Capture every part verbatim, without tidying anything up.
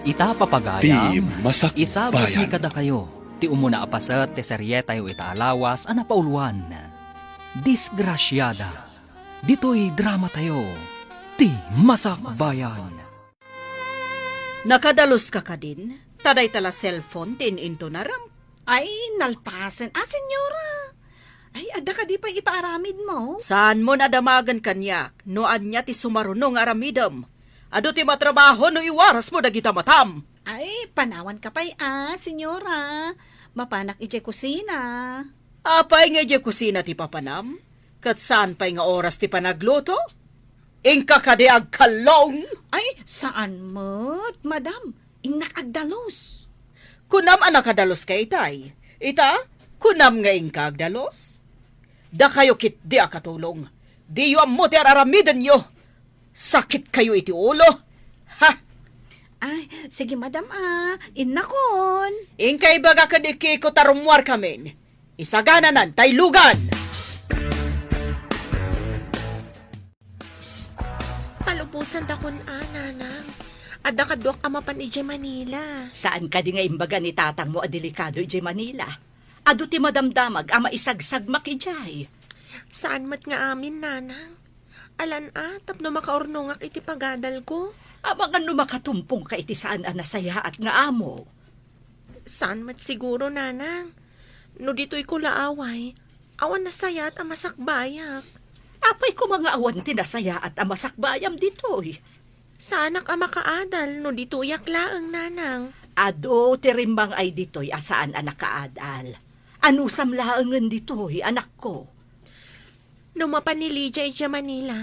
Ita, papagayam, isabutmi kadakayo ti umuna a paset ti serietayo ita a lawas a napauluan, Disgrasiada. Ditoy dramatayo, Ti Masakbayan. Nakadaluska kadin? Ta dayta la cellphone ti in-intunaram. Ay, nalpasen. Ah, senyora. Ay, adda kadi pay ipaaramidmo? Saanmon a damagen kaniak no ania ti sumaruno nga aramidem. Adu ti matrabaho no iwarasmo dagita matam. Ay, panawanka pay, ah, senyora. Mapanak idiay kusina. Apay nga idiay kusina ti papanam? Ket saan pay nga oras ti panagluto? Inka kadi agkallong? Ay, saan met, madam. Innak agdalus. Kunam a nakadaluska itay. Ita, kunam nga inka agdalus? Dakayo ketdi a katulong. Diyo ammo ti ar-aramidenyo. Sakitkayo iti ulo. Ha? Ay, sige, madam, ah. Innakon. Inka ibaga ken ni Kiko ta rummuarkamin. Isagananan tay lugan. Palubosantakon a, nanang. Adda kaduak a mapan idiay Manila. Saan kadi nga imbaga ni tatangmo a delikado idiay Manila? Adu ti madamdamag a maisagsagmak idiay. Saan met nga amin, nanang. Alan a, tapno makaurnongak iti pagadalko. Amangan no makatumpongka iti saan a nasayaat nga amo. Saan met siguro, nanang. No ditoyko la away, awan nasayaat a masakbayak. Apay koma nga awan ti nasayaat a masakbayam ditoy? Saanak a makaadal no ditoyak laeng, nanang. Adu ti rimmang-ay ditoy a saan a nakaadal. Anusam laengen ditoy, anakko? No mapan ni Lydia idiay Manila,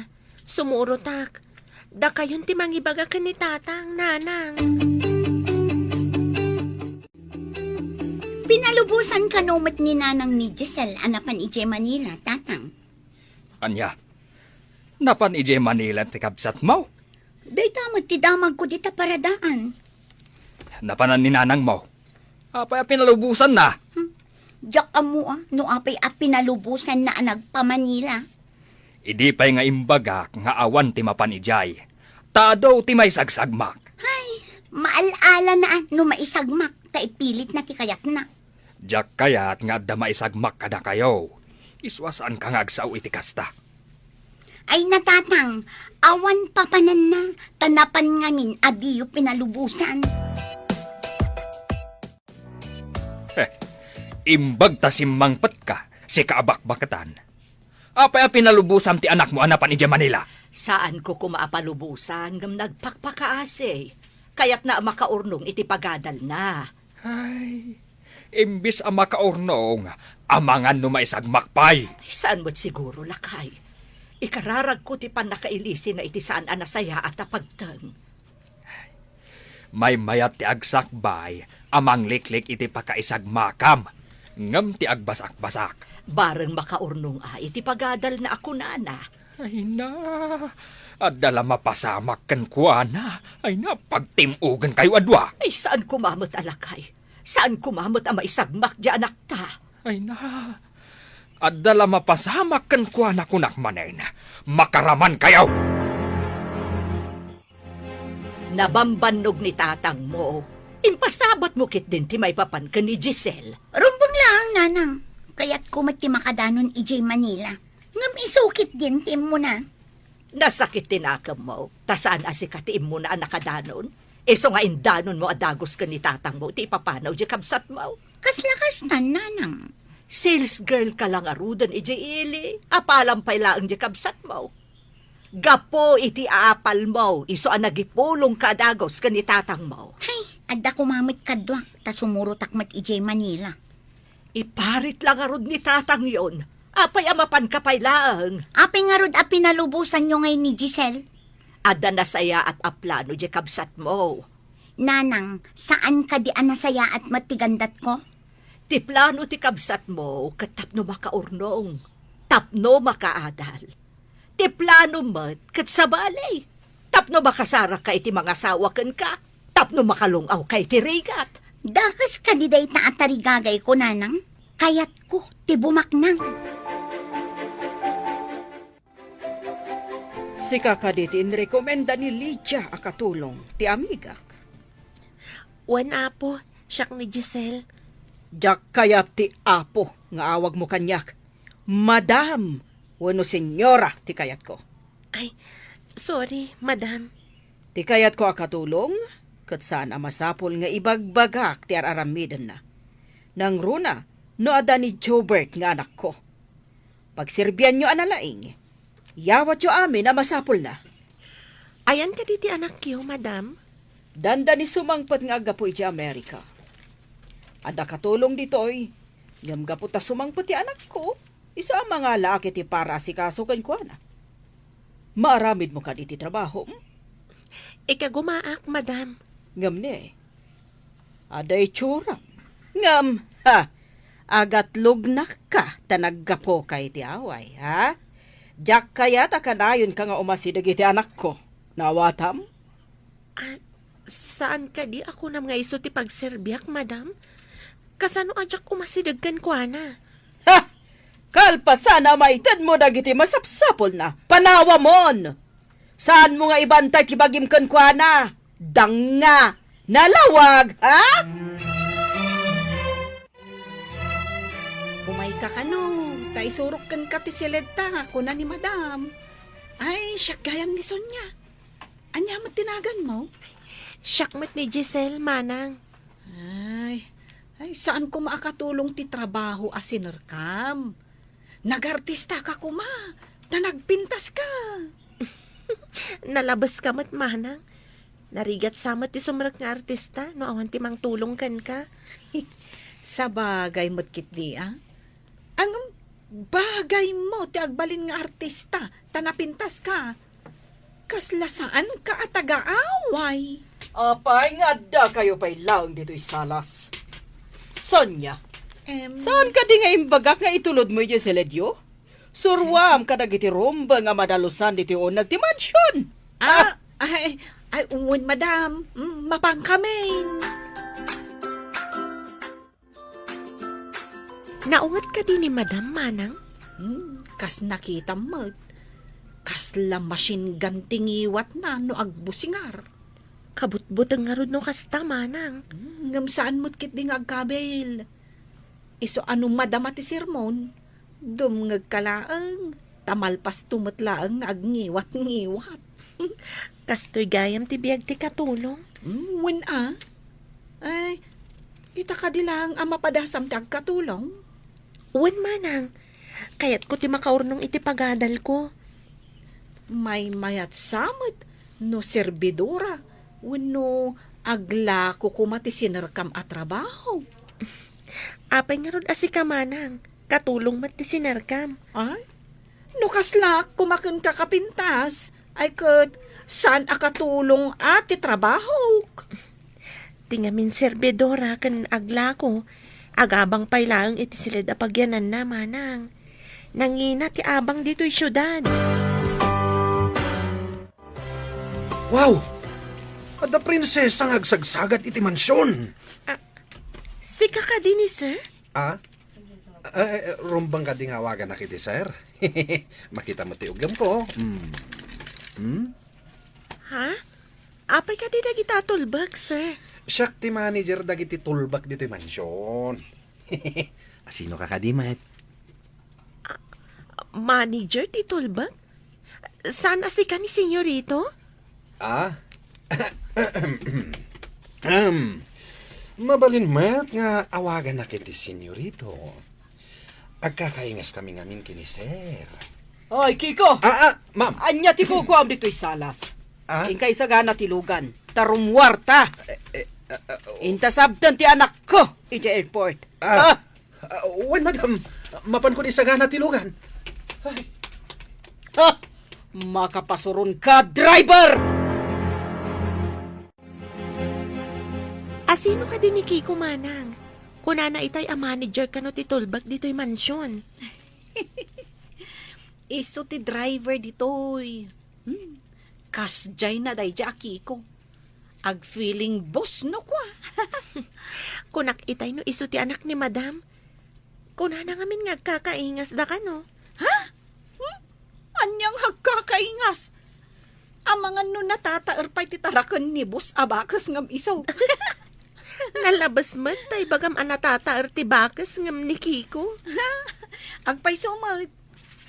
sumurotak. Dakayon ti mangibaga ken ni tatang, nanang. Pinalubosan kano met ni nanang ni Giselle a napan idiay Manila, tatang? Ania? Napan idiay Manila ti kabsatmo? Dayta met ti damagko dita paradaan. Napanan ni nanangmo? Apay a pinalubosanna? Hmm. Diak ammo a no apay a pinalubosanna a nagpa-Manila. Idi pay nga imbagak nga awan ti mapan idiay, ta adu ti maisagsagmak. Ay, maal-ala na a no maisagmak ta ipilitna ti kayatna. Diak kayat nga adda maisagmak kadakayo. Isu a saanka nga agsao iti kasta. Ay, natatang, awan papananna, ta napan ngamin a diyo pinalubosan. Heh, imbag ta simmangpetka, sika a bakbaketan. Apay a pinalubosam ti anakmo a napan idiay Manila? Saanko koma a palubosan, ngem nagpakpakaasi. Kayatna a makaurnong iti pagadalna. Ay, imbis a makaurnong, amangan no maisagmak pay. Saan met siguro, lakay. Ikararagko ti pannakailisina iti saan a nasayaat a pagteng. Maymayat ti agsakbay a mangliklik iti pakaisagmakam, ngem ti agbasakbasak. Bareng makaurnong a iti pagadalna a kunana. Ay na, adda la mapasamak kenkuana. Ay na, pagtim-ogenkayo a dua. Ay, saan koma met a lakay. Saan koma met a maisagmak diay anakta. Ay na, adda la mapasamak kenkuana, kunak manen. Makaramankayo! Nabambannog ni tatangmo. Impasabatmo ketdin ti maipapan ken ni Giselle. Rumbeng laeng, nanang. Kayatko met ti makadanon idiay Manila. Ngem isu ketdin ti immuna. Nasakit ti nakemmo, ta saan a sika ti immuna a nakadanon. Isu nga indanonmo a dagus ken ni tatangmo ti ipapanaw diay kabsatmo. Kasla kastan, nanang. Sales girl ka la ngaruden idiay ili, apalam pay laeng diay kabsatmo. Gapu iti aapalmo, isu a nagipulongka a dagus ken ni tatangmo. Hay, adda koma met kaduak, ta sumurotak met idiay Manila. Iparit la ngarud ni tatangyon. Apay a mapanka pay laeng? Apay ngarud a pinalubosanyo ngay ni Giselle? Adda nasayaat a plano diay kabsatmo. Nanang, saan kadi a nasayaat met ti gandatko? Ti plano ti kabsatmo ket tapno makaurnong, tapno makaadal. Ti plano met ket sabali, tapno makasarakka iti mangasawa kenka, tapno makalung-awka iti rigat. Dakes kadi dayta a tarigagayko, nanang? Kayatko ti bumaknang. Sika kadi ti inrekomenda ni Lydia a katulong ti amigak. Wen, Apo, siak ni Giselle. Diak kayat ti Apo nga awagmo kaniak. Madam wenno Senyora ti kayatko. Ay, sorry, Madam. Ti kayatko a katulong, ket saan a masapul nga ibagbagak ti ar-aramidenna. Nangruna, no adda ni Jobert nga anakko. Pagserbianyo a nalaing. Yawatyo amin a masapulna. Ayan kadi ti anakyo, Madam? Dandani sumangpet nga aggapu iti Amerika. Adda katulong ditoy, ngem gapu ta sumangpet ti anakko, isu a mangalaak iti para asikaso kenkuana. Maaramidmo kadi ti trabahom? Ikagumaak, Madam. Ngem ne, adda itsuram. Ngem, ha, agatlognakka ta naggapuka iti away, ha? Diak kayat a kanayonka nga umasideg iti anakko. Naawatam? Ah, saan kadi a kunam nga isu ti pagserbiak, Madam? Kasano a diak umasideg kenkuana? Ha! Kalpasan a maitedmo dagiti masapsapulna, panawamon! Saanmo nga ibantay ti bagim kenkuana? Danga! Nalawag, ha? Umayka kano, ta isurok kenka ti siledta, kuna ni Madam. Ay, siak gayam ni Sonia. Ania met ti naganmo? Siak met ni Giselle, Manang. Ay, ay, saan koma a katulong ti trabaho a sinerkam. Nagartistaka koma, ta nagpintaska. Nalabeska met, Manang. Narigat sa met ti sumrek nga artista no awan ti mangtulong kenka. Sabagay met ketdi, a? Ngem, bagaymo ti agbalin nga artista, ta napintaska. Kasla saanka a taga-away. Apay nga addakayo pay laeng ditoy salas? Sonia, Em. Saan kadi nga imbagak nga itulodmo idiay siledyo? Suruam kadagiti rumbeng a madalusan ditoy uneg ti mansion. Ah, ay, ay, wen, Madam. Mm, mapankamin. Naunget kadi ni Madam, Manang? Hmm, kas nakitam met. Kasla machine gun ti ngiwatna no agbusingar. Kabutbuteng ngarud no kasta, Manang. Hmm, ngem saan met ketdi nga agkabil. Isu a no madama ti sermon, dumngegka laeng, ta malpasto met laeng nga agngiwat-ngiwat. Kastoy gayam ti biag ti katulong? Hmm, wen a. Ay, ita kadi laeng a mapadasam ti agkatulong? Wen, Manang. Kayatko ti makaurnong iti pagadalko. Maymayatsa met no serbidora wenno aglako koma ti sinerkam a trabaho. Apay ngarud a sika, Manang? Katulong met ti sinerkam. Ay, no kaslak koma kenka kapintas, ay ket saan a katulong a ti trabahok. Ti ngamin serbidora ken aglako, agabang pay laeng iti siled a pagyananna, Manang. Nangina ti abang ditoy siudad. Wow! Adda prinsesa nga agsagsagad iti mansion. Ah, sika kadi ni sir? Ah? Eh, eh, rumbeng kadi nga awaganak iti sir? Makita met ti uggamko. Mm. Mm? Ha? Apay kadi dagita a tulbek, sir? Siak ti manager dagiti tulbek ditoy mansion. Asinoka kadi met? Ah, manager ti tulbek? Saan a sika ni Senyorito? Ah? Ahem. Mabalin met nga awaganak iti Senyorito. Agkakaingaskami ngamin ken ni Sir. Oy, Kiko! Ah, ah, ma'am. Ania ti kukuam ditoy salas? Ah? Inka isagana ti lugan, ta rummuarta. Eh, eh, ah, ah, oh. Inta sabten ti anakko idiay airport. Ah. Ah, wen, madam. Mapanko isagana ti lugan. Ay. Ha! Makapasuronka, driver! Asino kadi ni Kiko, manang? Kunana itay a manager kano ti tulbek ditoy mansion. Isu ti driver ditoy. Hmm. Kasdiay na daydiay a Kiko. Agfeeling boss no kua. Kunak itay no isu ti anak ni madam. Kunana ngamin nga agkakaingas da kano. Ha? Hmm? Ania nga agkakaingas? Amangan no natataer pay ti taraken ni boss a bakes ngem isu. Nalabes met ta ibagam a natataer ti bakes ngem ni Kiko. Agpayso met.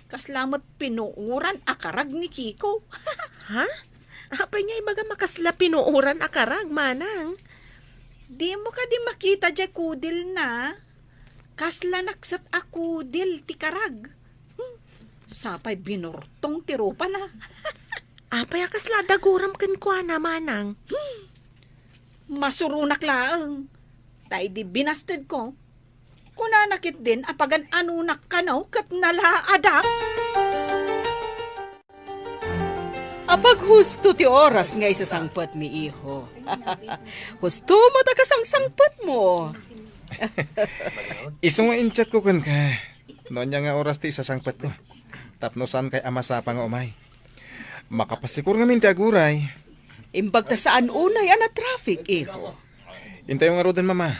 Kasla met pinuoran a karag ni Kiko. Ha? Apay nga ibagam a kasla pinuoran a karag, manang? Dimo kadi makita diay kudilna? Kasla nakset a kudil ti karag. Hmm. Sapay binurtong ti rupana. Apay a kasla daguram kenkuana, manang? Hmm. Masuronak laeng. Ta idi binastedko, kunana ketdin a pagan-anonak kano ket nalaadak. Apaghusto ti oras nga isasangpetmi, iho. Husto met a kasangsangpetmo. Isu nga in-chatko kenka no ania nga oras ti isasangpetko. Tapno saankay a masapa nga umay. Makapasikor ngamin ti aguray. Imbag ta saan unay a na-traffic, iho. Intayo ngaruden, Mama.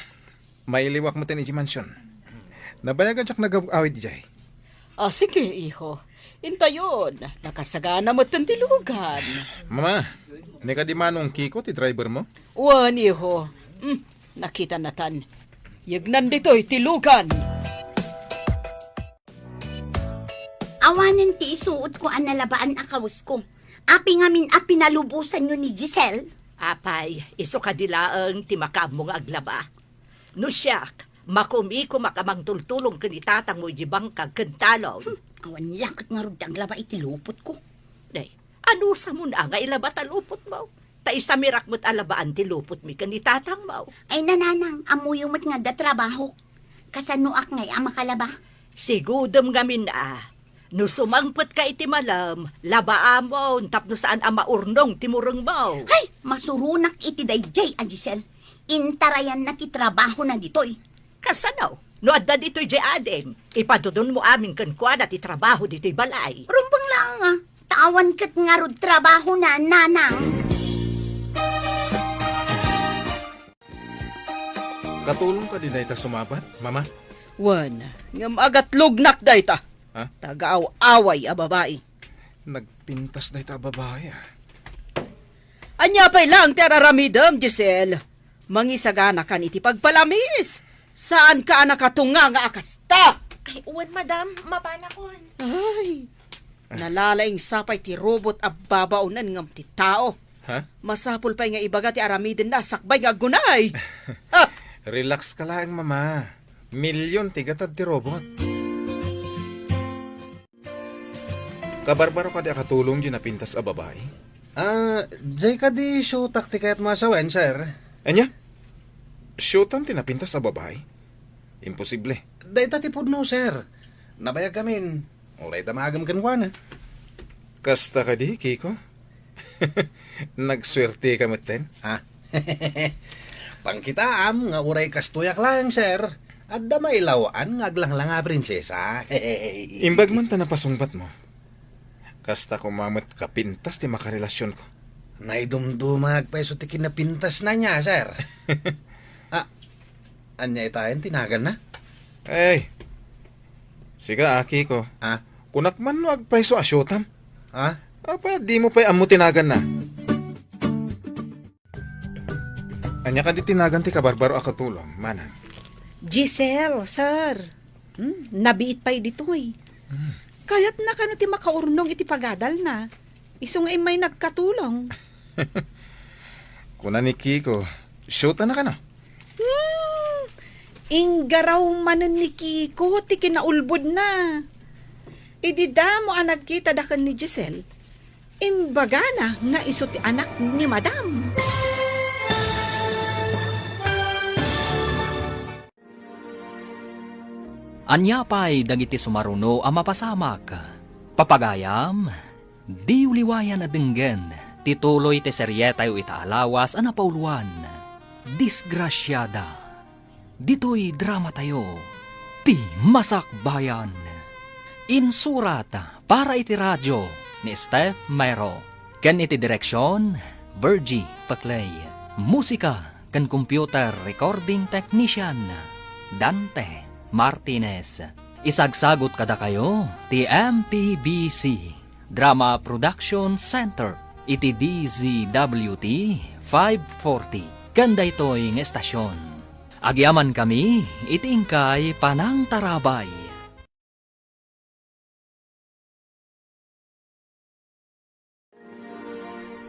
Mailiwak metten idiay mansion. Nabayagan diak nagaw-awid idiay. Ah, sige, iho. Intayon, nakasagana metten ti lugan. Mama, ni kadi Manong Kiko ti drivermo? Wen, iho. Hmm, nakita natan. Yegnan ditoy ti lugan. Awanen ti isuotko a nalabaan a kawesko. Apay ngamin a pinalubosanyo ni Giselle? Apay, isu kadi laeng ti makaammo nga aglaba. No siak, makumikumak a mangtultulong ken ni tatangmo idiay bangkag ken talon. Hmm, awan la ket ngarud ti aglaba iti lupotko. Nay, anusamon a nga ilaba ta lupotmo? Ta isamirak met a labaan ti lupotmi ken ni tatangmo. Ay, nanang, ammoyo met nga adda trabahok. Kasanoak ngay a makalaba? Sigudem ngamin a, no sumangpetka iti malem, labaamon tapno saan a maurnong ti murengmo. Hay, masuronak iti daydiay a Giselle. Intarayanna ti trabahona ditoy. Kasano? No adda ditoy diay adim, ipadudonmo amin kenkuana ti trabaho ditoy balay. Rumbeng laeng a, ta awan ket ngarud trabahona, nanang. Katulong kadi dayta sumabat, Mama? Wen, ngem agatlognak dayta. Ha? Tagaaw-away a babai. Nagpintas dayta a babai, ah. Ania pay laeng ti ar-aramidem, Giselle? Mangisaganakan iti pagpalamiis. Saanka a nakatunga nga a kasta. Ay, wen, madam, mapanakon. Ay, nalalaing sapay ti robot a babaonen ngem ti tao. Ha? Masapul pay nga ibaga ti aramidenna a sakbay nga aggunay. Ha! Relax ka laeng, Mama. Milyon ti gatad ti robot. Kabarbaro kadi a katulong diay napintas a babai? Ah, diay kadi siotak ti kayatmo a sawen, sir? Ania? Siotam ti napintas a babai? Imposible. Dayta ti pudno, sir. Nabayag amin. Uray damagem kenkuana. Kasta kadi, Kiko? Nagsuerteka metten? Ha? Pangkitaam nga uray kastoyak laeng, sir. Adda mailaw-an nga aglanglang a prinsesa. Imbag man ta napasungbatmo. Kasta koma met kapintas ti makarelasionko. Naidumduma nga agpayso ti kinapintasna nia, sir. Ah, ania itayen ti naganna? Ey, sika, Kiko. Ah? Kunak man no agpayso a siotam. Ah? Apay, dimo pay ammo ti naganna? Ania kadi ti nagan ti kabarbaro a katulong, manang? Giselle, sir. Hmm, nabiit pay ditoy. Hmm. Kayatna kano ti makaurnong iti pagadalna. Isu nga immay nagkatulong. Kuna ni Kiko, shootana kano? Hmm, inggaraw manen ni Kiko ti kinaulbodna. Idi damo a nagkitada ken ni Giselle, imbagana nga isu ti anak ni Madam. Ania pay dagiti sumaruno a mapasamak? Papagayam, diyo liwayan a denggen ti tuloy ti serietayo ita a lawas a napauluan, Disgrasiada. Ditoy dramatayo, Ti Masakbayan. Insurat para iti radio ni Steph Mero, ken iti direksion, Virgie Paclay. Musika ken computer recording technician, Dante Martinez. Isagsagut kadakayo ti M P B C Drama Production Center iti D Z W T five forty, ken daytoy nga estasion. Agyamankami iti inkay panangtarabay.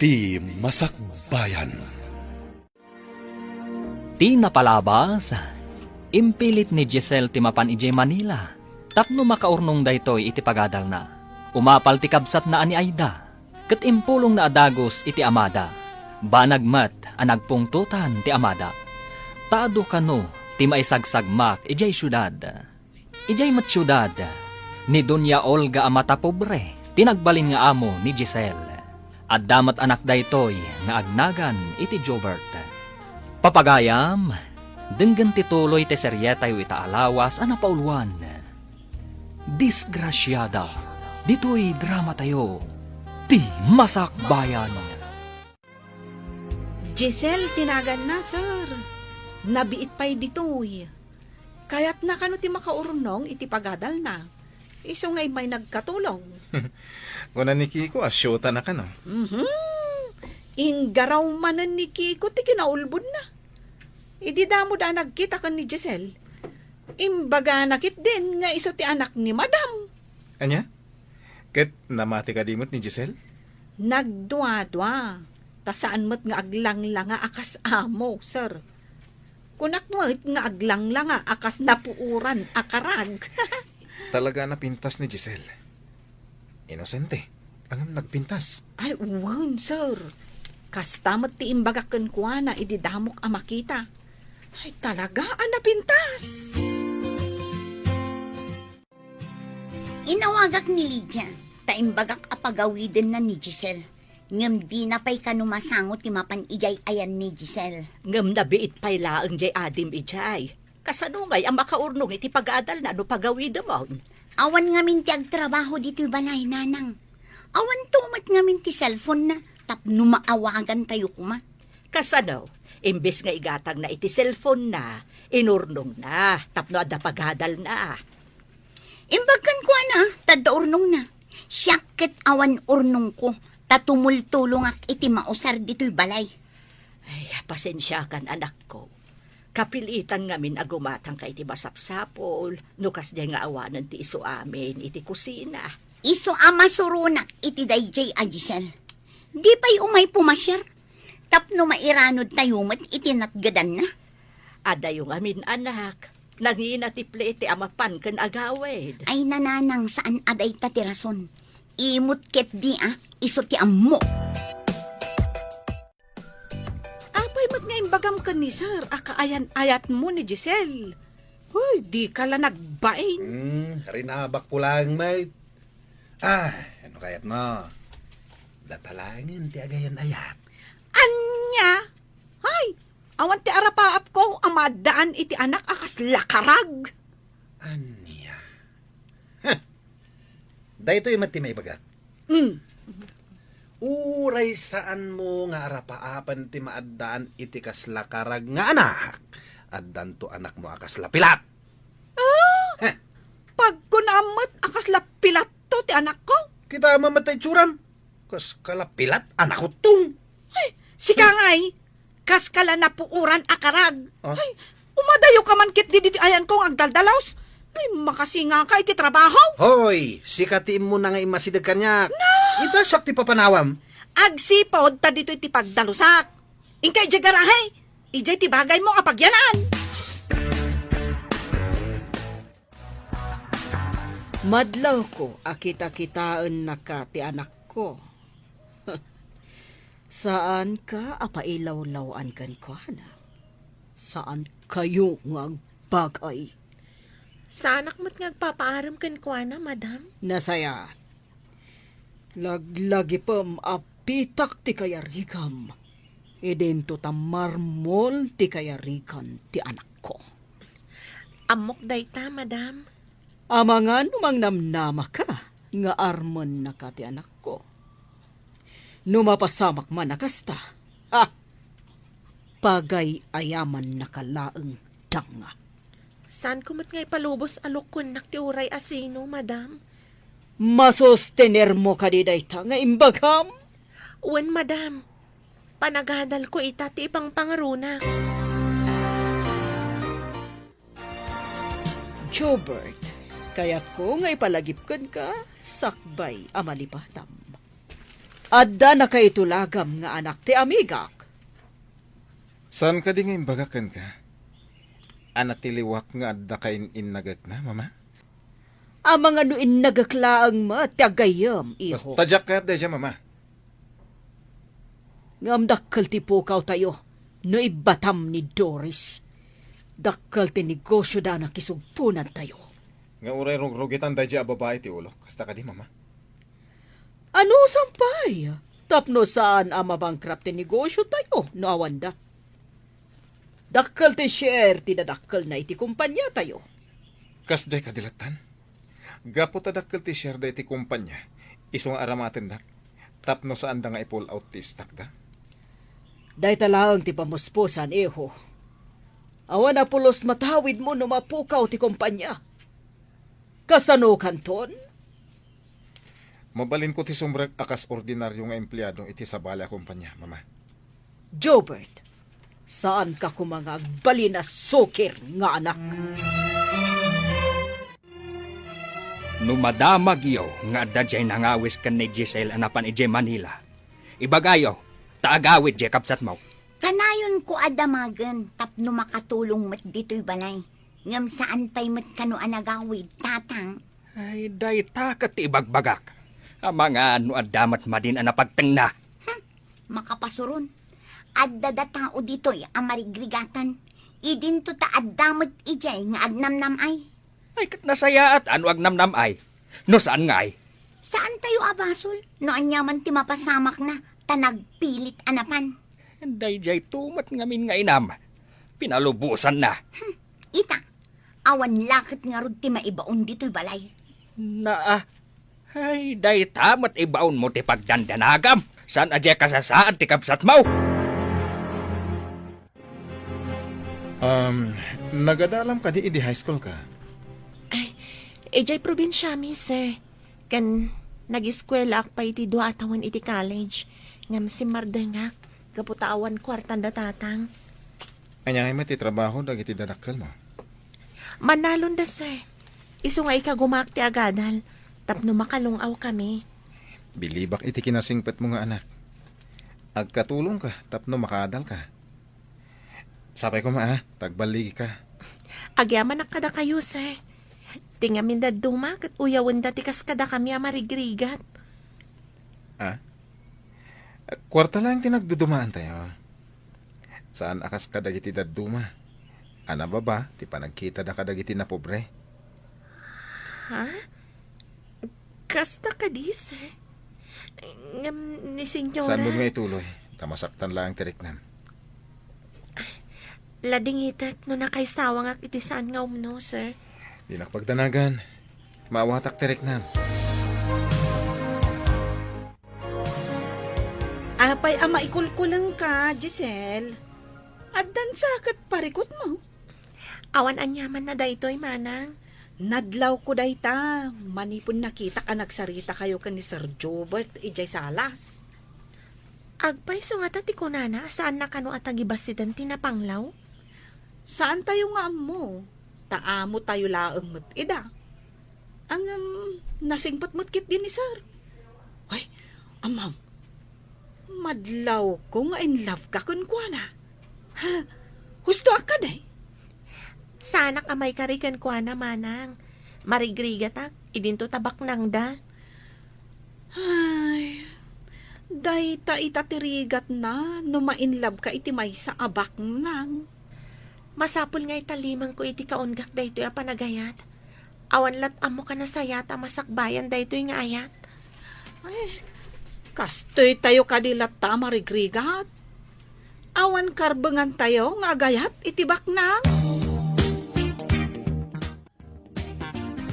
Ti Masakbayan. Ti napalabas, impilit ni Giselle ti mapan idiay Manila tapno makaurnong daytoy iti pagadalna. Umapal ti kabsatna a ni Aida, ket impulongna a dagus iti amada. Banag met a nagpungtotan ti amada. Ta adu kano ti maisagsagmak idiay siudad. Idiay met siudad, ni Doña Olga a matapobre ti nagbalin nga amo ni Giselle. Adda met anak daytoy nga agnagan iti Jobert. Papagayam, denggen ti tuloy ti serietayo ita a lawas a napauluan. Disgrasiada, ditoy dramatayo, Ti Masakbayan. Giselle ti naganna, sir. Nabiit pay ditoy. Kayatna kano ti makaurnong iti pagadalna. Isu nga immay nagkatulong. Kuna ni Kiko a siyota na kano. Mhm. Inggaraw manen ni Kiko ti kinaulbodna. Idi damo da nagkita ken ni Giselle, imbagana ketdin nga isu ti anak ni Madam. Ania? Ket namati kadi met ni Giselle? Nagduadua, ta saan met nga aglanglanga a kas amo, sir. Kunak met nga aglanglanga a kas napuoran a karag. Talaga a napintas ni Giselle. Inosente, ngem nagpintas. Ay, wen, sir. Kasta met ti imbagak kenkuana idi damok a makita. Ay, talaga a napintas. Inawagak ni Lydia, ta imbagak a pagawidenna ni Giselle. Ngem dina pay kano masango ti mapan idiay ayan ni Giselle. Ngem nabiit pay laeng diay adim idiay. Kasano ngay a makaurnong iti pagadalna no pagawidemon? Awan ngamin ti agtrabaho ditoy balay, nanang. Awanto met ngamin ti cellphone-na tapno maawagantayo koma. Kasano? Imbes nga igatangna iti cellphone-na, inurnongna tapno adda pagadalna. Imbag kenkuana, ta adda urnongna. Siak ket awan urnongko, ta tumultulongak iti mausar ditoy balay. Ay, pasensiakan, anakko. Kapilitan ngamin a gumatangka iti masapsapul, no kasdiay nga awanen ti isu amin iti kusina. Isu a masuronak iti daydiay a Giselle. Di pay umay pumasiar, tapno mairanodtayo met iti natgedanna. Adayo ngamin, anak, nangina ti plete a mapan ken agawid. Ay, nanang, saan a dayta ti rason. Imot ketdi a, isu ti ammok. Apay met nga imbagam ken ni Sir a kaayan-ayatmo ni Giselle? Uy, dika la nagbain. Hmm, rinabakko laeng met. Ah, no kayatmo, data laengen ti agayan-ayat. Ania? Ay, awan ti arapaapko a maaddaan iti anak a kasla karag. Ania? Heh! Daytoy met ti maibagak. Mm. Uray saanmo nga arapaapan ti maaddaan iti kasla karag nga anak, addanto anakmo a kasla pilat. Ah! Heh! Pagkunaam met a kasla pilatto ti anakko? Kitaem met ta itsuram. Kas kala pilat, anakutto. Ay, sika ngay, kas kala napuoran a karag. Ah? Ay, umadayoka man ketdi ditoy ayanko nga agdaldalus. Ay, makasingaka iti trabaho. Hoy, sika ti immuna nga immasideg kaniak. Na! Ita siak ti papanawam. Agsipud ta ditoy ti pagdalusak. Inka idiay garahe, idiay ti bagaymo a pagyanan. Madlawko a kitakitaennaka ti anakko. Saanka a pailawlaw-an kenkuana. Saankayo nga agbagay. Saanak met nga agpapaarem kenkuana, madam. Nasayaat. Laglagipem a pitak ti kayarigam. Idinto ta marmol ti kayarigan ti anakko. Ammok dayta, madam. Amangan no mangnamnamaka nga armennaka ti anakko. No mapasamak man a kasta, ha! Pagay-ayamannaka laeng danga. Saanko met nga ipalubos a lukkonnak ti uray a sino, madam. Masostenermo kadi dayta nga imbagam? Wen, madam. Panagadalko ita ti ipangpangaronak. Jobert, kayatko nga ipalagip kenka sakbay a malipatam. Adda nakaitulagam nga anak ti amigak. Saan kadi nga imbagak kenka? Anak ti liwak nga adda kain-innagekna, Mama? Amangan no innagek laeng met ti aggayyem, iho. Basta diak kayat daydiay, Mama. Ngem dakkel ti pukawtayo no ibbatam ni Doris. Dakkel ti negosio da a nakisugponantayo. Nga uray rugrugitan daydiay a babai ti ulok. Kasta kadi, Mama? Anusan pay? Tapno saan a mabankrupt ti negosio tayo no awanda. Dakkel ti share ti dadakkelna iti kompania tayo. Kasdiay kadi lattan? Gapu ta dakkel ti share da iti kompania, isu nga aramatendak, tapno saanda nga i-pull out ti stock da. Dayta laeng ti pamuspusan, iho. Awan a pulos matawidmo no mapukaw ti kompania. Kasano kanton? Mabalinko ti sumrek a kas ordinaryo nga empleado iti sabali a kompania, Mama. Jobert, saanka koma nga agbalin a sukir nga anak. No madamagyo nga adda diay nangawis ken ni Giselle a napan idiay Manila, ibagayo, ta agawid diay kabsatmo. Kanayonko a damagen tapno makatulong met ditoy balay. Ngem saan pay met kano a nagawid, Tatang? Ay, dayta ket ti ibagbagak. Amangan no adda met madin a napagtengna. Hmm, makapasuron. Adda da tao ditoy a marigrigatan. Idinto ta adda met idiay nga agnamnam-ay. Ay, ket nasayaat a no agnamnam-ay. No saan ngay? Saan tayo a basol no aniaman ti mapasamakna ta nagpilit a napan? Daydiay tumet ngamin nga inam. Pinalubosanna. Hmm, ita, awan laket ngarud ti maibaon ditoy balay. Naa. Ay, dayta met ibaonmo ti pagdandanagam. Saan a diay kasasaad ti kabsatmo? Um, nagadalam kadi idi high school ka? Ay, idiay probinsiami, sir. Ken nagiskuelaak pay iti dua a tawen iti college. Ngem simmardengak gapu ta awan kuartan da tatang. Ania ngay met ti trabaho dagiti dadakkelmo? Mannalonda, sir. Isu nga ikagumaak ti agadal tapno makalung-aw kami. Bilibak iti kinasingpetmo nga anak. Agkatulongka tapno makaadalka. Sapay koma, a, ta agballigika. Agyamanak kadakayo, sir. Ti ngamin dadduma ket uyawenda ti kas kadakami a marigrigat. A? Kuarta laeng ti nagdudumaantayo. Saan a kas kadagiti dadduma a nababa ti panagkitada kadagiti napobre. Ha? Kasta kadi, sir? Ngem ni Senyora. Saanmo nga ituloy, ta masaktan laeng ti riknam. Ladingitek no nakaisawangak iti saan nga umno, sir. Dinak pagdanagan. Maawatak ti riknam. Apay a maikulkulengka, Giselle? Addan sa ket parikutmo? Awan aniamanna daytoy, manang. Nadlawko dayta, manipud nakitak a nagsaritakayo ken ni Sir Jobert idiay salas. Agpayso ngata ti kunana a saanna kano a tagibasiden ti napanglaw? Saantayo nga ammo, ta amotayo laeng met ida. Ngem, nasingpet met ketdi ni Sir. Ay, ammom, madlawko nga in love ka kenkuana. Ha? Husto a kadi? Saanak a maikari kenkuana, manang. Marigrigatak, idinto ta baknangda. Ay, dayta ita ti rigatna no ma-in love ka iti maysa a baknang. Masapul nga italimengko iti kaungak daytoy a panagayat. Awan lat ammo ka nasayaat a masakbayan daytoy nga ayat. Ay, kastoy tayo kadi latta a marigrigat. Awan karbengan tayo nga agayat iti baknang.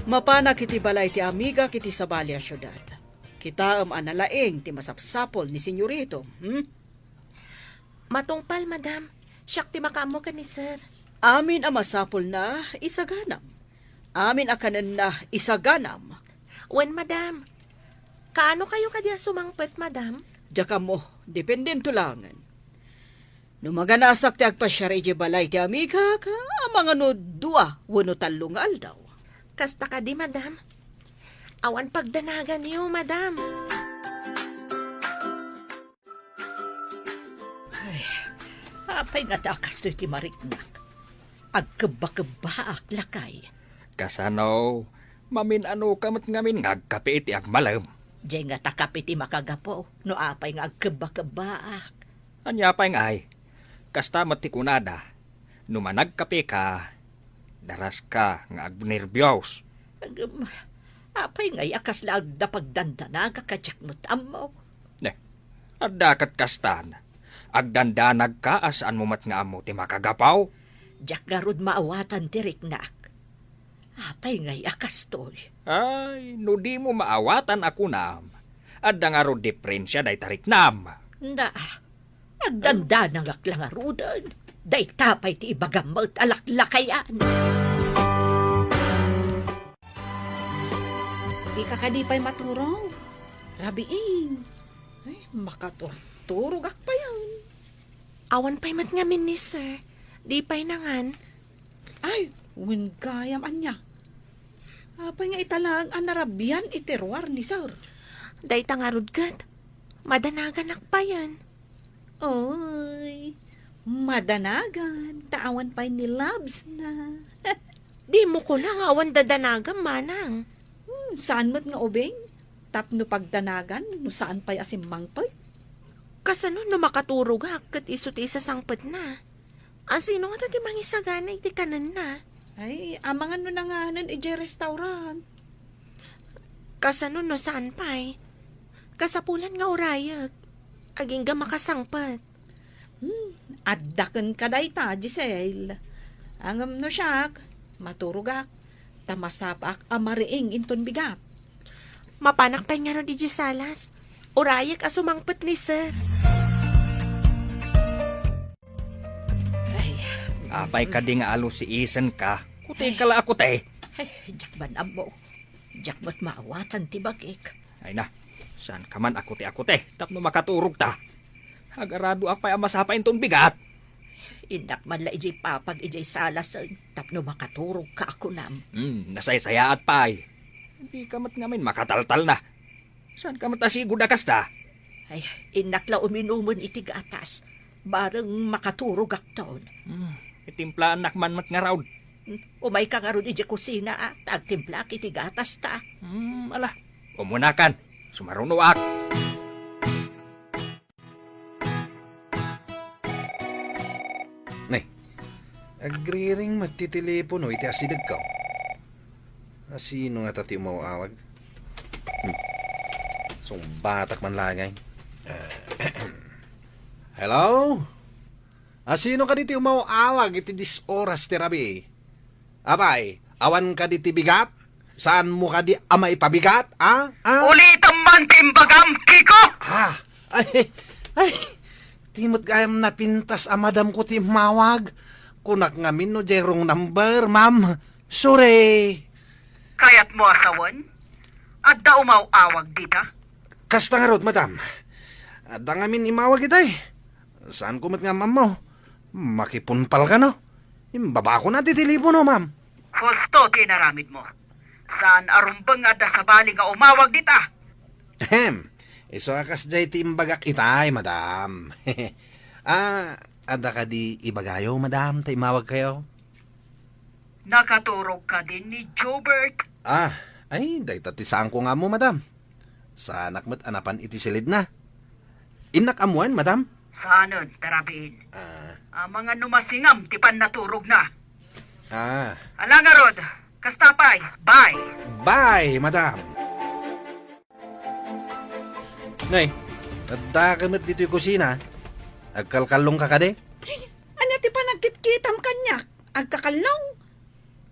Mapanak iti balay ti amigak iti sabali a siudad. Kitaem a nalaing ti masapsapul ni Senyorito, hmm? Matungpal, madam. Siak ti makaammo ken ni sir. Amin a masapulna, isaganam. Amin a kanenna, isaganam. Wen, madam. Kaano kayo kadi a sumangpet, madam? Diak ammo, dependento laengen. No maganasak ti agpasiar idiay balay ti amigak, amangan no dua wenno tallo nga aldaw. Kasta kadi, madam? Awan pagdanaganyo, madam. Ay, apay ngata a kastoy ti mariknak? Agkebba-kebbaak, lakay. Kasano? Mamin-anoka met ngamin nga agkape iti agmalem? Diay ngata kape ti makagapu no apay nga agkebba-kebbaak. Ania pay ngay? Kasta met ti kunada, no managkapeka, daraska nga agnerbios. Agem, apay ngay a kasla adda pagdandanagak a diak met ammo? Ne, adda ket kastan. Agdandanagka a saanmo met nga ammo ti makagapu? Diak ngarud maawatan ti riknak. Apay ngay a kastoy? Ay, no dimo maawatan a kunam, adda ngarud diferensia dayta riknam. Na, agdandanagak la ngaruden. Dayta pay ti ibagam met a laklakayan. Dika kadi pay maturog, rabiin. Ay, makaturturogak payen. Awan pay met ngamin ni sir. Di pay nangan. Ay, wen gayam ania. Apay nga ita laeng a narabian iti ruar ni sir? Dayta ngarud ket, madanaganak payen. Oy, madanagan, ta awan pay ni loves na. Dimo kuna nga awan dadanagam, manang. Hmm, saan met nga ubing? Tapno pagdanagan no saan pay a simmangpet? Kasano no makaturogak ket isu ti isasangpetna? Asino ngata ti mangisagana iti kanenna? Ay, amangan no nanganen idiay restaurant. Kasano no saan pay? Kasapulan nga urayek. Agingga makasangpet. Hmm, adda kenka dayta, Giselle. Ngem no siak, maturogak, ta masapaak a mariing inton bigat. Mapanak pay ngarud idiay salas. Urayek a sumangpet ni sir. Ay. Apay kadi nga alusiisenka? Kuteka la a kuti. Ay, diak man ammo. Diak met maawatan ti bagik. Ay na, saanka man a kuti-kuti tapno makaturogta. Agaradoak pay a masapa inton bigat. Innak man la idiay papag idiay salasen tapno makaturogka a kunam. Hmm, nasaysayaat pay. Dika met ngamin makataltalna. Saanka met a sigud a kasta? Ay, innak la uminumen iti gatas. Bareng makaturogakton. Hmm, itimplaannak man met ngarud. Umayka ngarud idiay kusina, a, ta agtimplaak iti gatasta. Hmm, ala. Umunakan. Sumarunoak. Ne, agriring met ti telepono iti asidegko. Asino ngata ti umaw-awag? Hmm. Sungbatak man laeng. Hello? Asino kadi ti umaw-awag iti dies oras ti rabii? Apay, awan kadi ti bigat? Saanmo kadi a maipabigat, a? A? Ulitem man ti imbagam, Kiko! Ah, ay, ay, ti met gayam napintas a madamko ti immawag. Kunak ngamin no diay wrong number, ma'am. Sorry. Kayatmo a sawen? Adda umaw-awag dita? Kasta ngarud, madam. Adda ngamin immawag itay. Saanko met nga ammo. Makipunpal kano? Imbabakon a ti telepono, ma'am. Husto ti inaramidmo. Saan a rumbeng nga adda sabali nga umawag dita? Ahem. Isu a kasdiay ti imbagak itay, madam. Ah, adda kadi ibagayo, madam, ta immawagkayo? Nakaturog kadi ni Jobert? Ah, ay, dayta ti saanko nga ammo, madam. Saanak met a napan iti silidna. Innak ammoen, madam? Saanen, ta rabiin. Ah. Amangan no masingam ti pannaturogna. Ah. Ala ngarud, kasta pay, bye. Bye, madam. Nay, addaka met ditoy kusina. Agkalkallongka kadi? Ay, ania ti panagkitkitam kaniak? Agkakallong?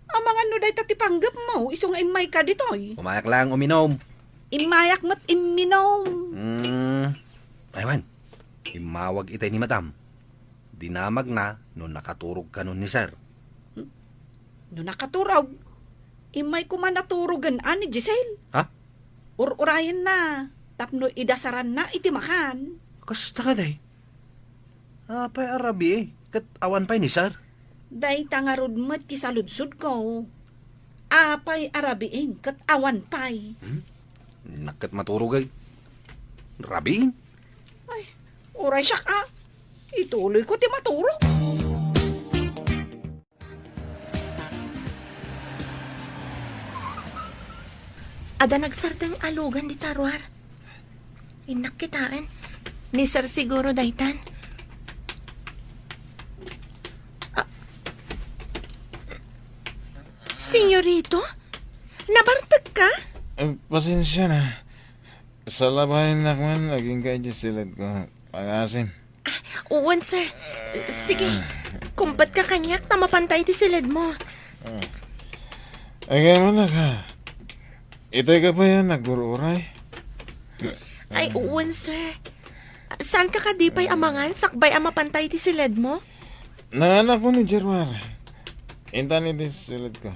Amangan no dayta ti panggepmo, isu nga immayka ditoy. Umayak laeng uminom. Immayak met imminom. Hmm. Aywan, immawag itay ni madam. Dinamagna no nakaturog kano ni sir. No nakaturog, immay koma naturogen a ni Giselle. Ha? Ur-urayenna tapno idasaranna iti makan. Kasta kadi? Apay a rabii ket awan pay ni Sir? Dayta ngarud met ti saludsodko. Apay a rabiin ket awan pay? Hmm? Naket maturog ay rabiin? Ay, uray siak a. Ituloyko ti maturog. Adda nagsardeng a lugan dita ruar. Innak kitaen. Ni Sir siguro daytan. Ah. Senyorito? Nabartek ka? Eh, pasensya na. Salabayennak man, agingga iti siled ko. Pangasim. Ah, uwan, sir. Sige, kumbat ka kaniak ta mapantay ti siledmo. Ah. Agay mo na ka. Itay ka pa yan, nagbururay. Ay, uwan, sir. Saan ka kadi pay amangan, sakbay a mapantay ti siledmo? Nanganak ko ni Gerwar. Intan iti siled ko.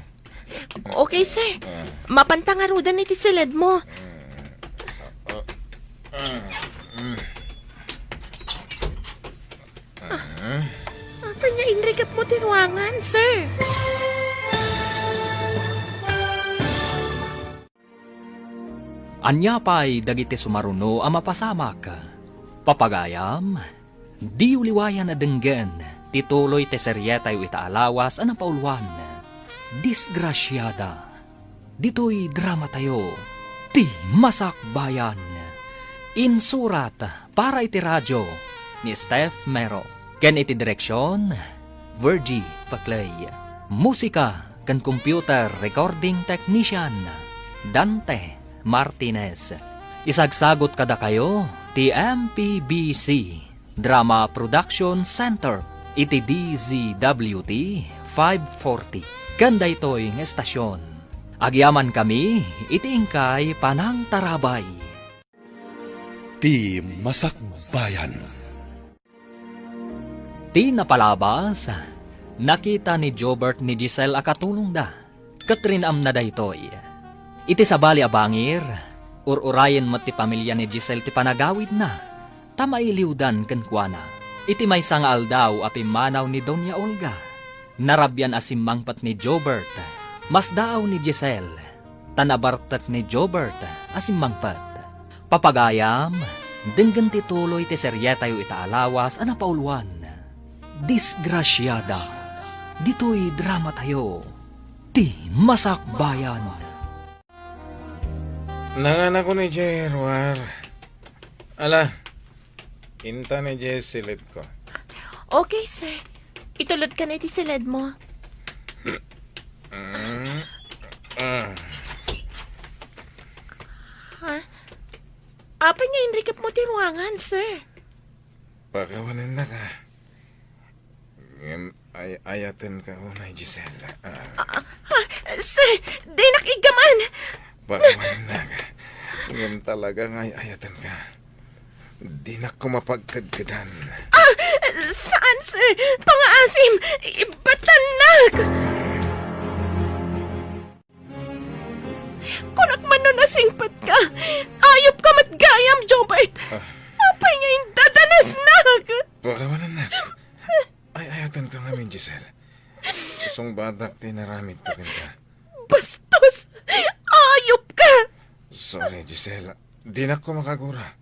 Okay, sir. Ah. Mapanta ngaruden iti siledmo. Ah, ah, ah. Ah. Apay nga inrikepmo ti ruangan, sir? Ania pay dagiti sumaruno a mapasamak? Papagayam, diyo liwayan a denggen ti tuloy ti serietayo ita a lawas a napauluan, Disgrasiada. Ditoy dramatayo, ti Masakbayan. Insurat para iti radio ni Steph Mero, ken iti direksion, Virgie Paclay. Musika ken computer recording technician, Dante Martinez. Isagsagut kadakayo ti M P B C Drama Production Center iti D Z W T five forty. Ken daytoy nga estasion, agyamankami iti inkay panangtarabay. Ti Masakbayan. Ti napalabas, nakita ni Jobert ni Giselle a katulongda, ket rin-amna daytoy. Iti sabali a bangir, ur-urayen met ti pamilya ni Giselle ti panagawidna, ta mailiwdan kenkuana. Iti maysa nga aldaw a pimmanaw ni Doña Olga, narabian a simmangpet ni Jobert. Masdaaw ni Giselle, ta nabartek ni Jobert a simmangpet. Papagayam, denggen ti tuloy ti serietayo ita a lawas a napauluan, Disgrasiada. Ditoy dramatayo, ti Masakbayan. Nanganakon idiay ruar. Ala, intan idiay siledko. Okay, sir. Itulodkan iti siledmo. Mm, ah. Ha? Apay nga inrikepmo ti ruangan, sir? Pakawanennaka. Ngem ay-ayatenka unay, Giselle. Ah. Ah, ah, sir, dinak iggaman. Pakawanennaka. Ngem talaga nga ay-ayatenka. Dinak ko mapagkedkedan. Ah, saan, sir? Pangaasim! Ibatannak! Kunak man no nasingpetka. Ayupka met gayam, Jobert. Ah. Apay nga indadanasnak? Pakawanennak. Ay-ayatenka ngamin, Giselle. Sungbatak ti inaramidko kenka. Bastos! Ayupka! Sorry, Giselle. Dinak ko makagura.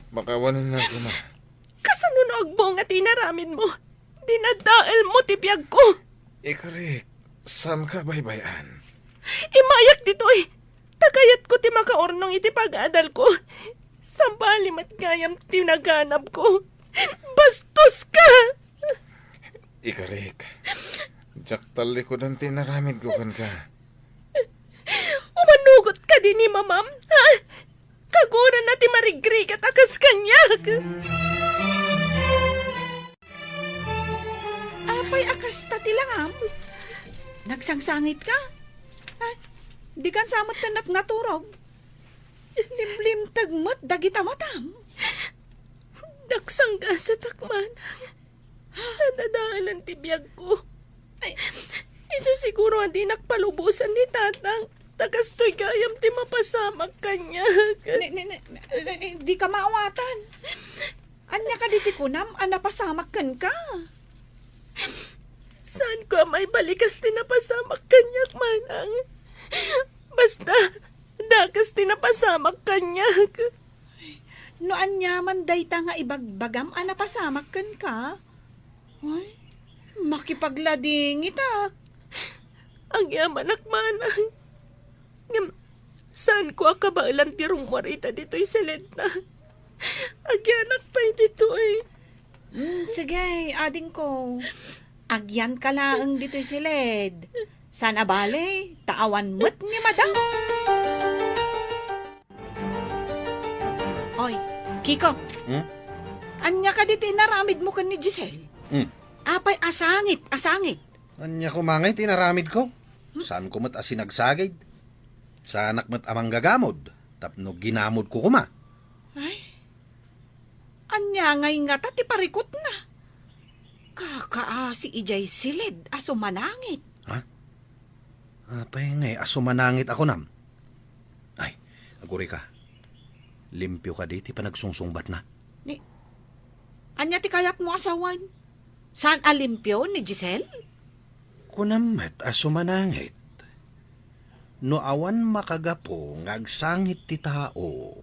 Pakawanennak koma. Kasano no agbunga ti inaramidmo? Dinadaelmo ti biagko. Ikarik, saanka baybay-an? Imayak ditoy. Ta kayatko ti makaurnong iti pag-adalko. Sabali met gayam ti naganabko. Bastoska! Ikarik, diak tallikudan ti inaramidko kenka. Umanugot kadi ni Mamam, ha? Kagurana ti marigrigat a kas kaniak. Apay a kasta ti langam? Nagsangsangitka? Ha? Dikan sa met ti nagnaturog? Limlimteg met dagita matam. Nagsanggasatak man. Nadadaelan ti biagko. Ay. Isu siguro a dinak palubosan ni Tatang, ta kastoy gayam ti mapasamak kaniak. Ni, ni, ni, ni, dika maawatan. Ania kadi ti kunam a napasamak kenka? Saanko a maibalikas ti napasamak kaniak, manang. Basta, dakes ti napasamak kaniak. No aniaman dayta nga ibagbagam a napasamak kenka? Ay, makipagladingitak. Agyamanak, manang. Ngem, saanko a kabaelan ti rummuar ita ditoy siledna. Agyanak pay ditoy. Mm, sige, adingko. Agyanka laeng ditoy siled. Saan a bale, ta awan met ni madam. Oy, Kiko. Hmm? Ania kadi ti inaramidmo ken ni Giselle? Hmm. Apay a sangit, a sangit. Ania koma ngay ti inaramidko? Hmm? Saanko met a sinagsagid? Saanak met a manggagamod tapno ginamodko koma. Ay, ania ngay ngata ti parikutna? Kakaasi idiay siled a sumanangit. Ha? Apay ngay a sumanangit a kunam? Ay, agurayka. Limpio kadi ti panagsungsungbatna? Ni, ania ti kayatmo a sawen? Saan a limpio ni Giselle? Kunam met a sumanangit. No awan makagapu nga agsangit ti tao,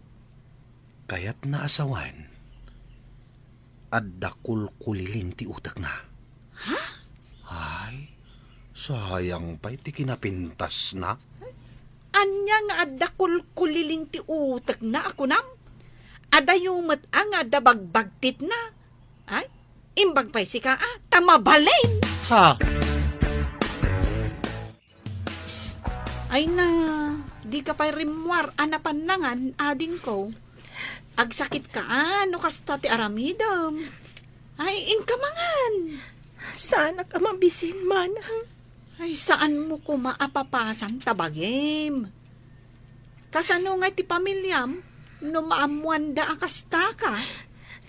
kayatna a sawen, adda kulkuliling ti utekna. Ha? Ay, sayang pay ti kinapintasna. Ania nga adda kulkuliling ti utekna a kunam? Adayo met a nga adda bagbagtitna. Ay, imbag pay sika a, ta mabalin! Ha? Ay na, dika pay rimmuar a napan nangan, adingko. Agsakitka a no kasta ti aramidem. Ay, inka mangan. Saanak a mabisin, manang. Ay, saanmo koma a papasan ta bagim. Kasano ngay ti pamiliam no maammoanda a kastaka?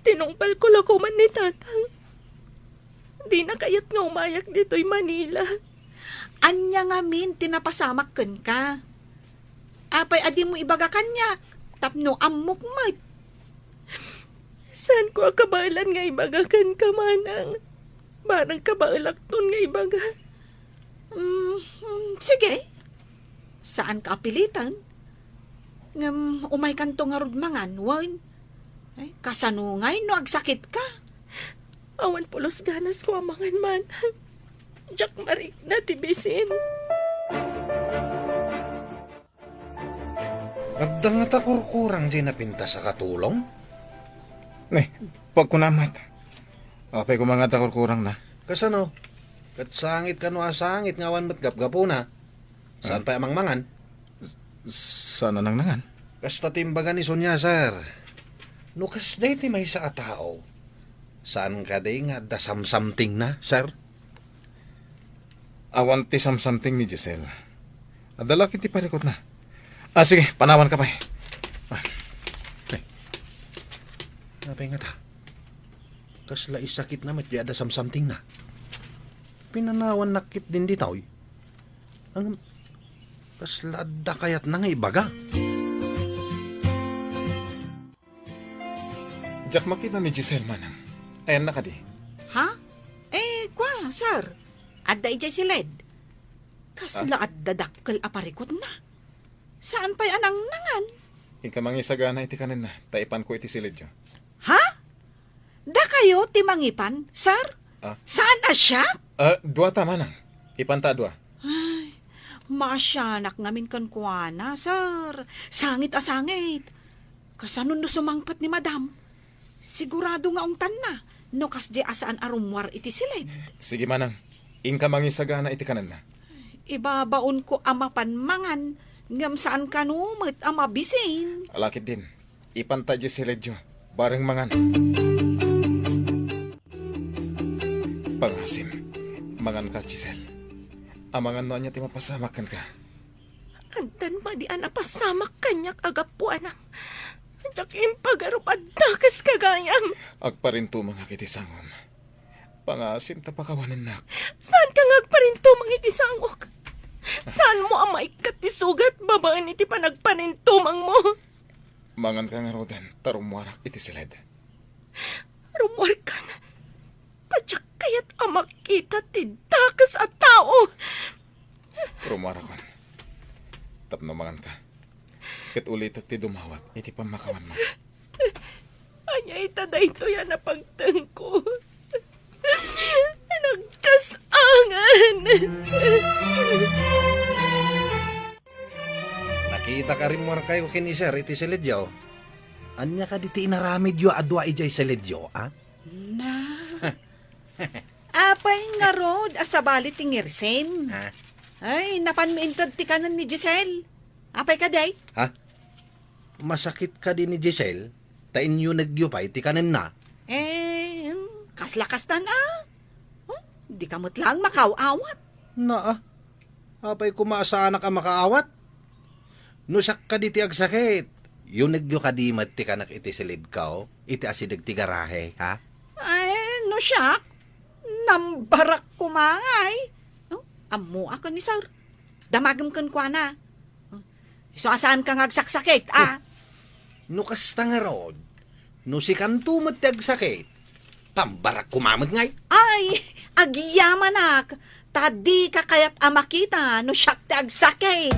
Tinungpalko la koma ni tatang. Dina kayat nga umayak ditoy Manila. Ania ngamin ti napasamak kenka? Apay a dimo ibaga kaniak tapno ammok met? Saanko a kabaelan nga ibaga kenka, manang. Barang kabaelakton nga ibaga. Mm, mm, sige. Saanka a piliten. Ngem umaykanto ngarud mangan, wen? Ay, kasano ngay no agsakitka? Awan pulos ganasko a mangan, manang. Diak marikna ti bisin. Adda ngata kurkurang diay napintas a katulong? Ne, pagkunam met. Apay koma nga adda kurkurangna? Kasano? Ket sangit kano a sangit nga awan met gapgapuna. Saan Ah. pay a mangmangan? S-, saan a nangnangan? Kasta ti imbaga ni Sonia, sir. No kasdiay ti maysa a tao, saan kadi nga adda samsamtingna, sir? Awan ti samsamting ni Giselle. Adda la ket ti parikutna. Ah, sige, panawanka pay. Ah. Ay. Apay ngata? Kasla isakitna met diay adda samsamtingna. Pinanawannak ketdin ditoy. Ngem, kasla adda kayatna nga ibaga. Diak makita ni Giselle, manang. Ayanna kadi? Ha? Eh, kua, sir. Adda idiay siled. Kasla Ah? adda dakkel a parikutna. Saan pay a nangnangan? Inka mangisagana iti kanenna, ta ipanko iti siledyo. Ha? Dakayo ti mangipan, sir? Ah? Saan a siak? Ah, dua ta, manang. Ipanta a dua. Ay, maasianak ngamin kenkuana, sir. Sangit a sangit. Kasano no sumangpet ni madam? Sigurado nga ungtanna no kasdiay a saan a rummuar iti siled. Sige, manang. Inka mangisagana iti kanenna. Ibabaonko a mapan mangan, ngem saan kano met a mabisin. Ala ketdin. Ipanta idiay siledyo. Bareng mangan. Pangasim. Manganka, Giselle. Amangan no ania ti mapasamak kenka. Addan madi a napasamak kaniak a gapuanam. Diak impagarup a dakes gagayam. Agparintumengak iti sangom. Pangasim ta pakawanennak. Saanka nga agparintumeng iti sangok? Saanmo a maikkat ti sugat babaen iti panagparintumengmo? Manganka ngaruden ta rummuarak iti siled. Rumuarkan. Ta diak kayat a makita ti dakes a tao. Rumuarakon. Tapno manganka. Ket ulitek ti dumawat iti pammakawanmo. Ania ita daytoy a napagtengko? Nagkas-angan! Nakitak a rimmuarkayo ken ni Sir iti siledyo. Ania kadi ti inaramidyo a dua idiay siledyo, a? Na. Apay ngarud a sabali ti ngirsim? Ha? Ay, napanmi inted ti kanen ni Giselle. Apay kadi? Ha? Masakit kadi ni Giselle? Ta inyunegyo pay ti kanenna? Eh, hmm, kasla kastan a. Huh? Dika met laeng makaawat. Naa. Apay koma a saanak a makaawat? No siak kadi ti agsakit, yunegyo kadi met ti kanek iti silidko, iti asideg ti garahe, ha? Ay, no siak, nambarak koma ngay. No? Ammoak ni Sir. Damagem kenkuana. Isu a saanka nga agsaksakit, a? Oh, no kasta ngarud, no sikanto met ti agsakit, pambarak koma met ngay. Ay, agyamanak, ta dika kayat a makita no siak ti agsakit.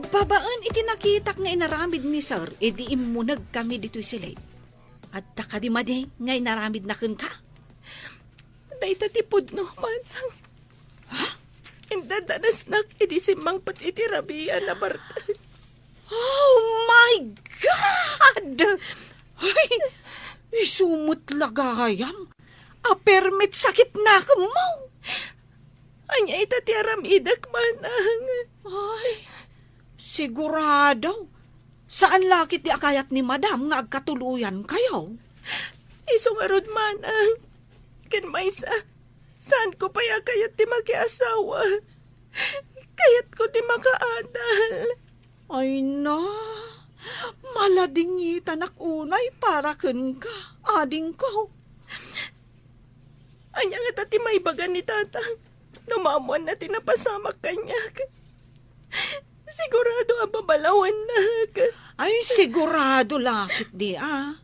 Babaen iti nakitak nga inaramid ni Sir idi immunegkami ditoy silid, adda kadi madi nga inaramidna kenka? Dayta ti pudno, manang. Ha? Indadanasnak idi simmangpet iti rabian a bartek. Oh my God! Ay, isu met la gayam a permi ti sakitnakemmo. Ania ita ti aramidek, manang? Ay, sigurado. Saan la ketdi a kayat ni Madam nga agkatuloyankayo? Isu ngarud, manang. Ken maysa, saanko pay a kayat ti makiasawa. Kayatko ti makaadal. Ay na, maladingitanak unay para kenka, adingko. Ania ngata ti maibaga ni Tatang no maammoanna ti napasamak kaniak? Sigurado a babalawannak. Ay, sigurado la ketdi a.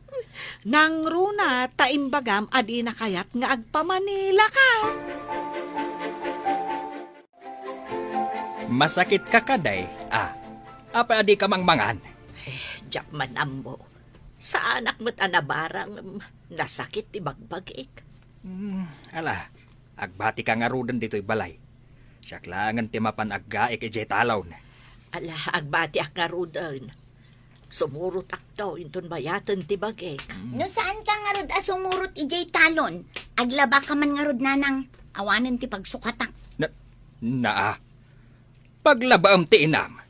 Nangruna ta imbagam a dina kayat nga agpamanilaka. Masakitka kadi, a? Apay a dika mangmangan? Eh, diak man ammo. Saanak met a nabarang, nasakit ti bagbagik. Hmm, ala, agbatika ngaruden ditoy balay. Siak laengen ti mapan aggaik idiay talon. Ala, agbatiak ngaruden. Sumurotakto inton bayaten ti bagik. Mm. No saanka ngarud a sumurot idiay talon, aglabaka man ngarud, nanang. Awanen ti pagsukatak. Na, naa. Paglabaem ti inam.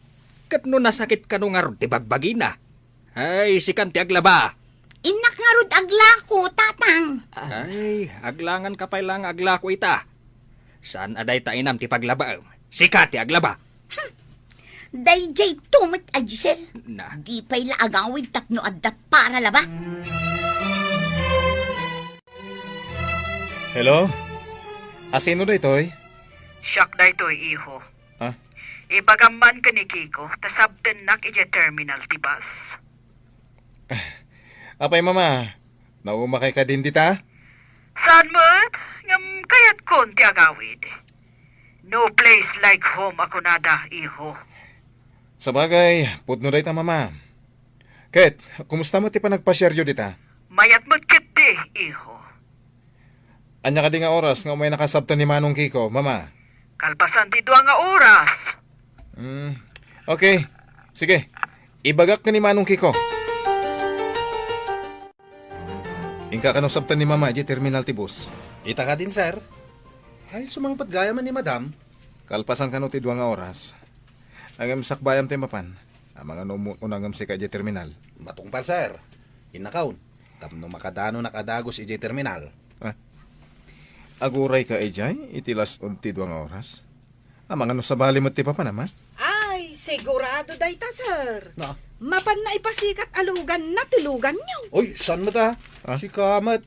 Ket no nasakit kano ngarud ti bagbagina. Ay, sikan ti aglaba. Innak ngarud aglako, tatang. Ay, aglanganka pay la nga aglako ita. Saan a dayta inam ti paglabaem? Sika ti aglaba. Hmm. Daydiay to met a Giselle. Na. Di pay la agawid tapno adda para laba. Hello? Asino daytoy? Siak daytoy, iho. Ah? Ibagam man ken ni Kiko, ta sabtennak idiay terminal ti bus. Apay, Mama? Naumakay kadin dita? Saan met? Ngem kayatkon ti agawid. No place like home a kunada, iho. Sabagay, pudno dayta, Mama. Ket, kumusta met ti panagpasiaryo dita? Mayat met ketdi, iho. Ania kadi nga oras nga umaynaka sabten ni Manong Kiko, Mama? Kalpasan ti dua nga oras. Hmm, okay. Sige, ibagak ken ni Manong Kiko. Inka kano sabten ni Mama idiay terminal ti bus? Ita kadin, sir. Ay, sumangpet gayam ni Madam. Kalpasan kano ti dua nga oras. Ngem sakbayam ti mapan. Amangan no umu-, unangem sika idiay terminal. Matungpal, sir. Innakaon. Tapno makadanonak a dagus idiay terminal. Ah. Agurayka idiay iti las-ud ti dua nga oras? Amangan no sabali met ti papan, Ama? Ay, sigurado dayta, sir. Na? Mapanna ipasikat a luganna ti luganyo. Oy, saan met a? Ah? Sika met.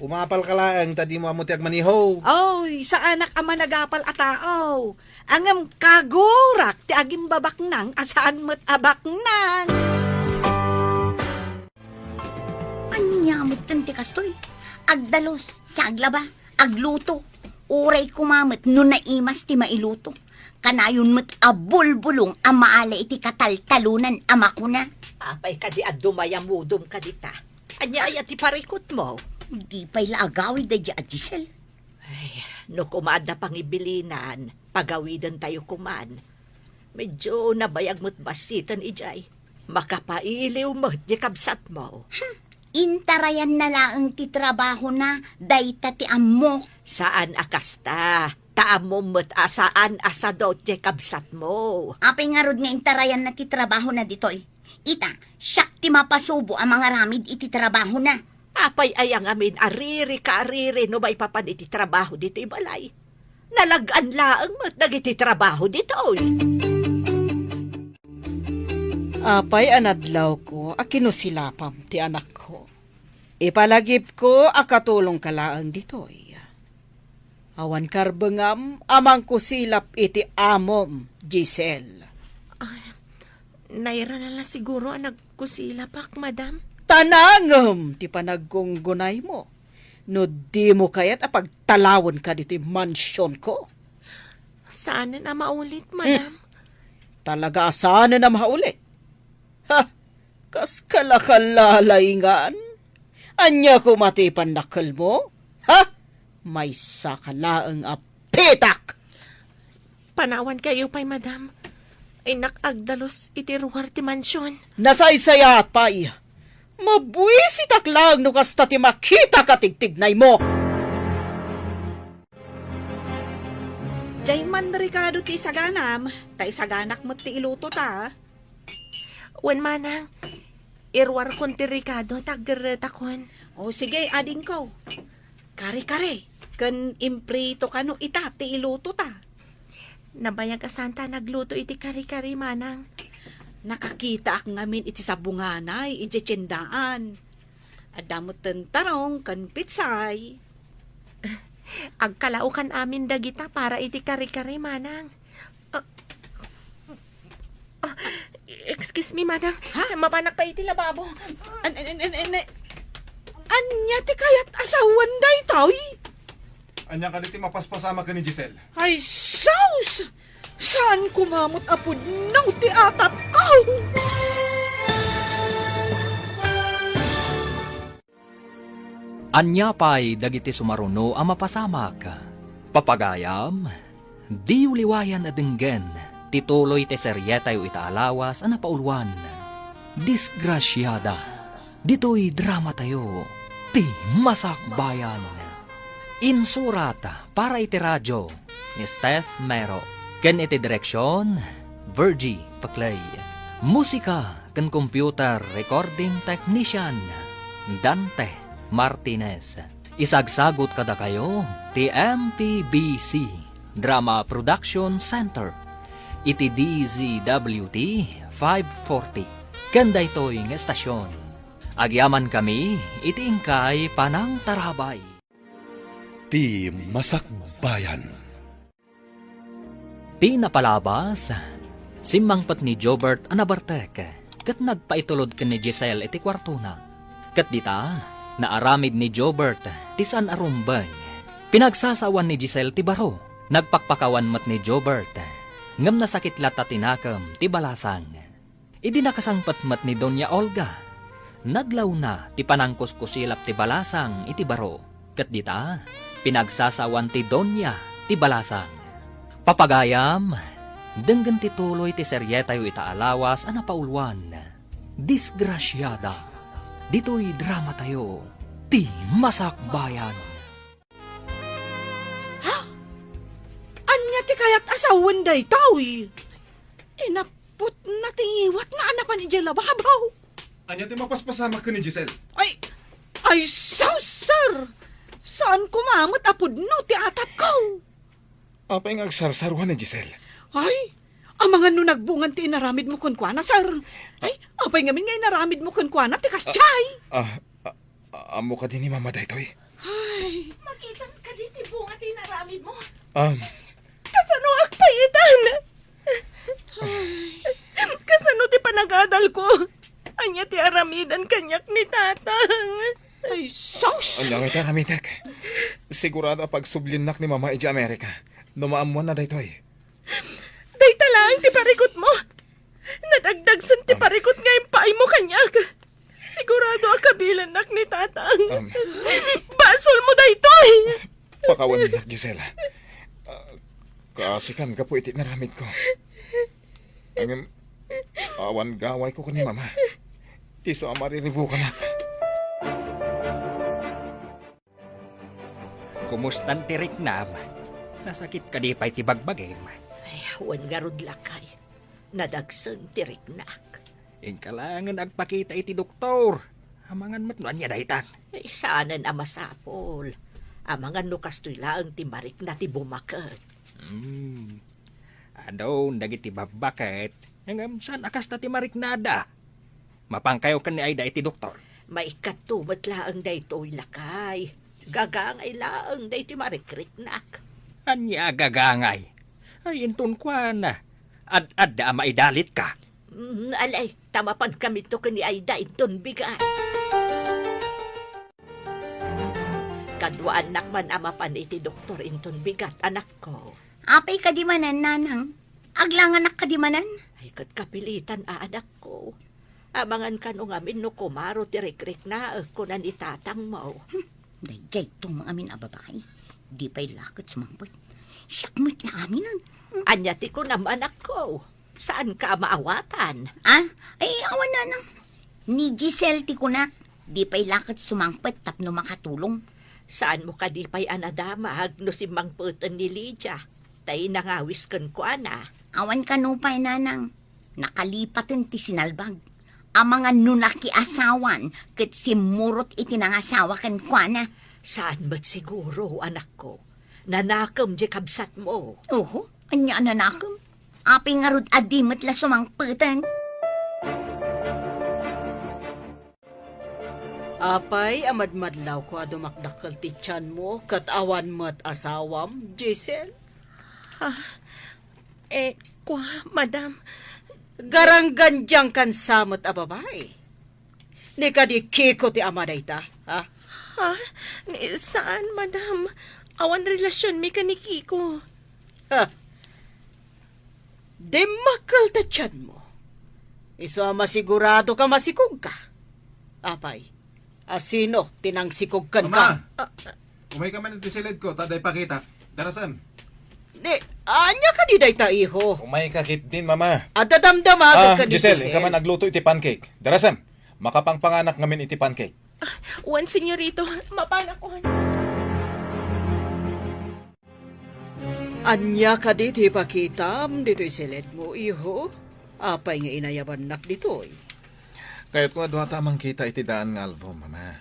Umapalka laeng ta dimo ammo ti agmaniho. Oy, saanak a managapal a tao. Ngem kagurak ti agimbabaknang a saan met a baknang. Nametten ti kastoy. Agdalus, sa aglaba, agluto. Uray koma met no naimas ti mailuto. Kanayon met a bulbulong a maala iti kataltalonan a makuna. Apay kadi a dumayamudom kadita? Ania aya ti parikutmo? Di pay la agawid daydi a Giselle. Ay, no koma adda pangibilinan, pagawidentayo koman. Medyo nabayag met bassiten idiay. Makapailiw met ti kabsatmo. Hmm, intarayanna laeng ti trabahona, dayta ti ammok. Saan a kasta. Ta ammom met a saan a sadut ti kabsatmo. Apay ngarud nga intarayanna ti trabahona ditoy? Ita, siak ti mapasubo a mangaramid iti trabahona. Apay aya ngamin a riri ka a riri no maipapan iti trabaho ditoy balay? Nalag-an laeng met dagiti trabaho ditoy. Apay a nadlawko a kinusilapam ti anakko. Ipalagipko a katulongka laeng ditoy. Awan karbengam a mangkusilap iti amom, Giselle. Ah, nairana la siguro a nagkusilapak, madam. Ta nangem ti panaggungunaymo. No dimo kayat a pagtalawenka ditoy mansionko. Saanen a maulit, madam. Hmm. Talaga a saanen a maulit. Ha? Kas kalakalaingan? Ania koma ti pannakkelmo? Ha? Maysaka laeng a pitak! Panawankayo pay, madam. Innak agdalus iti ruar ti mansion. Nasaysayaat pay. Mabuisitak laeng no kasta ti makitak a tigtignaymo. Diay man rikado ti isaganam, ta isaganak met ti iluto ta. Wen, manang, iruarkon ti rikado ta aggerretakon. O, sige, adingko. Kare-kare, ken imprito kano ita ti iluto ta. Nabayag a santa nagluto iti kare-kare, manang. Nakakitaak ngamin iti sabunganay, idiay tiendaan. Adda metten tarong ken pitsay. Agkalaokan amin dagita para iti kare-kare, manang. Ah, ah, excuse me, madam. Ha? Mapanak pa iti lababo. An-, an-, an-, an-, an-, ania ti kayat a sawen daytoy? Ania kadi ti mapaspasamak ken ni Giselle? Ay, sus! Saan koma met a pudno ti atapko? Ania pay dagiti sumaruno a mapasamak? Papagayam, diyo liwayan a denggen ti tuloy ti serietayo ita a lawas a napauluan, Disgrasiada. Ditoy dramatayo, Ti Masakbayan. Insurat para iti radio ni Steph Mero, ken iti direksion, Virgie Paclay. Musika ken computer recording technician, Dante Martinez. Isagsagut kadakayo ti M T B C Drama Production Center iti D Z W T five forty. Ken daytoy nga estasion, agyamankami iti inkay panangtarabay. Ti Masakbayan. Ti napalabas, simmangpet ni Jobert a nabartek ket nagpaitulod ken ni Giselle iti kuartona. Ket dita, naaramid ni Jobert ti saan a rumbeng. Pinagsasawan ni Giselle ti baro, nagpakpakawan met ni Jobert, ngem nasakit latta ti nakem ti balasang. Idi nakasangpet met ni Doña Olga, nadlawna ti panangkuskusilap ti balasang iti baro, ket dita, pinagsasawan ti Doña ti balasang. Papagayam, denggen ti tuloy ti serietayo ita a lawas a napauluan, Disgrasiada. Ditoy dramatayo, Ti Masakbayan. Ha? Ania ti kayat a sawen daytoy? Inaputna ti ngiwatna a napan idiay lababo. Ania ti mapaspasamak ken ni Giselle? Ay, ay, sus, sir! Saan koma met a pudno ti atapko? Apay nga agsarsaruan ni Giselle? Ay, amangan no nagbungan ti inaramidmo kenkuana, sir. Ay, apay ngamin nga inaramidmo kenkuana ti kasdiay? Ah, ah, Ammo kadi ni Mama daytoy? Ay. Makitam kadi ti bunga ti inaramidmo? Um. Kasano agpayitan? Ay. Kasano ti panagadalko? Ania ti aramidan kaniak ni Tatang? Ay, sus! Ania ngay ti aramidek? Sigurado a pagsubliennak ni Mama idiay Amerika no maammoanna daytoy. Dayta laeng ti parikutmo. Nadagdagsen ti Am. parikut nga impaaymo kaniak. Sigurado a kabilennak ni Tatang. Am. Basolmo daytoy! Pakawannak, Gisela. Ah, kaasikan gapu iti inaramidko. Ngem, awan gawayko ken ni Mama. Isu a mariribukanak. Kumustan ti riknam? Nasakit kadi pay ti bagbagim? Ay, wen ngarud, lakay. Nadagsen ti riknak. Inka laengen agpakita iti doktor. Amangan met no ania daytan. Ay, saanen a masapul. Amangan no kastoy laeng ti marikna ti bumaket. Hmm. Adu dagiti babbaket, ngem saan a kasta ti mariknada. Mapankayo ken ni Aida iti doktor. Maikkato met laeng daytoy, lakay. Gagangay laeng daytoy marikriknak. Ania a gagangay? Ay, inton kuana, ad-adda a maidalitka. Mm, alay, ta mapankamito ken ni Aida inton bigat. Kaduaannak man a mapan iti doktor inton bigat, anakko. Apay kadi manen, nanang? Aglanganak kadi manen? Ay, ket kapilitan a, anakko. Amangan kano ngamin no kumaro ti rikriknaek, kuna ni tatangmo. Hmm, daydiay to nga amin a babai. Di pay la ket sumangpet. Siak met la aminen. Hmm. Ania ti kunam, anakko? Saanka a maawatan? Ah? Ay, awan, nanang. Ni Giselle ti kunak. Di pay la ket sumangpet tapno makatulong. Saanmo kadi pay a nadamag no simmangpeten ni Lydia, tay nangawis kenkuana? Awan kano pay, nanang. Nakalipaten ti sinalbag. Amangan no nakiasawan ket simmurot iti nangasawa kenkuana. Saan met siguro, anakko. Nanakem diay kabsatmo. Oho, ania a nanakem? Apay ngarud a di met la sumangpeten? Apay a madmadlawko a dumakdakkel ti tianmo ket awan met asawam, Giselle? Ah, eh, kua, madam. Garanggandiangkan sa met a babai. Ni kadi Kiko ti ama dayta, ha? Ha? Ni, saan, madam. Awan relasionmi ken ni Kiko. Ha? Dimmakkel ta tianmo. Isu a masigurado ka masikog ka. Apay, asino ti nangsikog kenka? Mama! Ah, ah. Umay ka man iti silidko, ta adda ipakita. Darasem. Ni, ania kadi dayta, iho? Umay ka ketdin, Mama. Adda damdama Ah, ken ni Giselle, Giselle. Inka man agluto iti pancake. Darasem, makapangpanganak ngamin iti pancake. Ah, wen, senyorito, mapanakon. Ania kadi ti ipakitam ditoy silidmo, iho? Apay nga inayabannak ditoy? Kayatko a duata a mangkita iti daan nga album, Mama.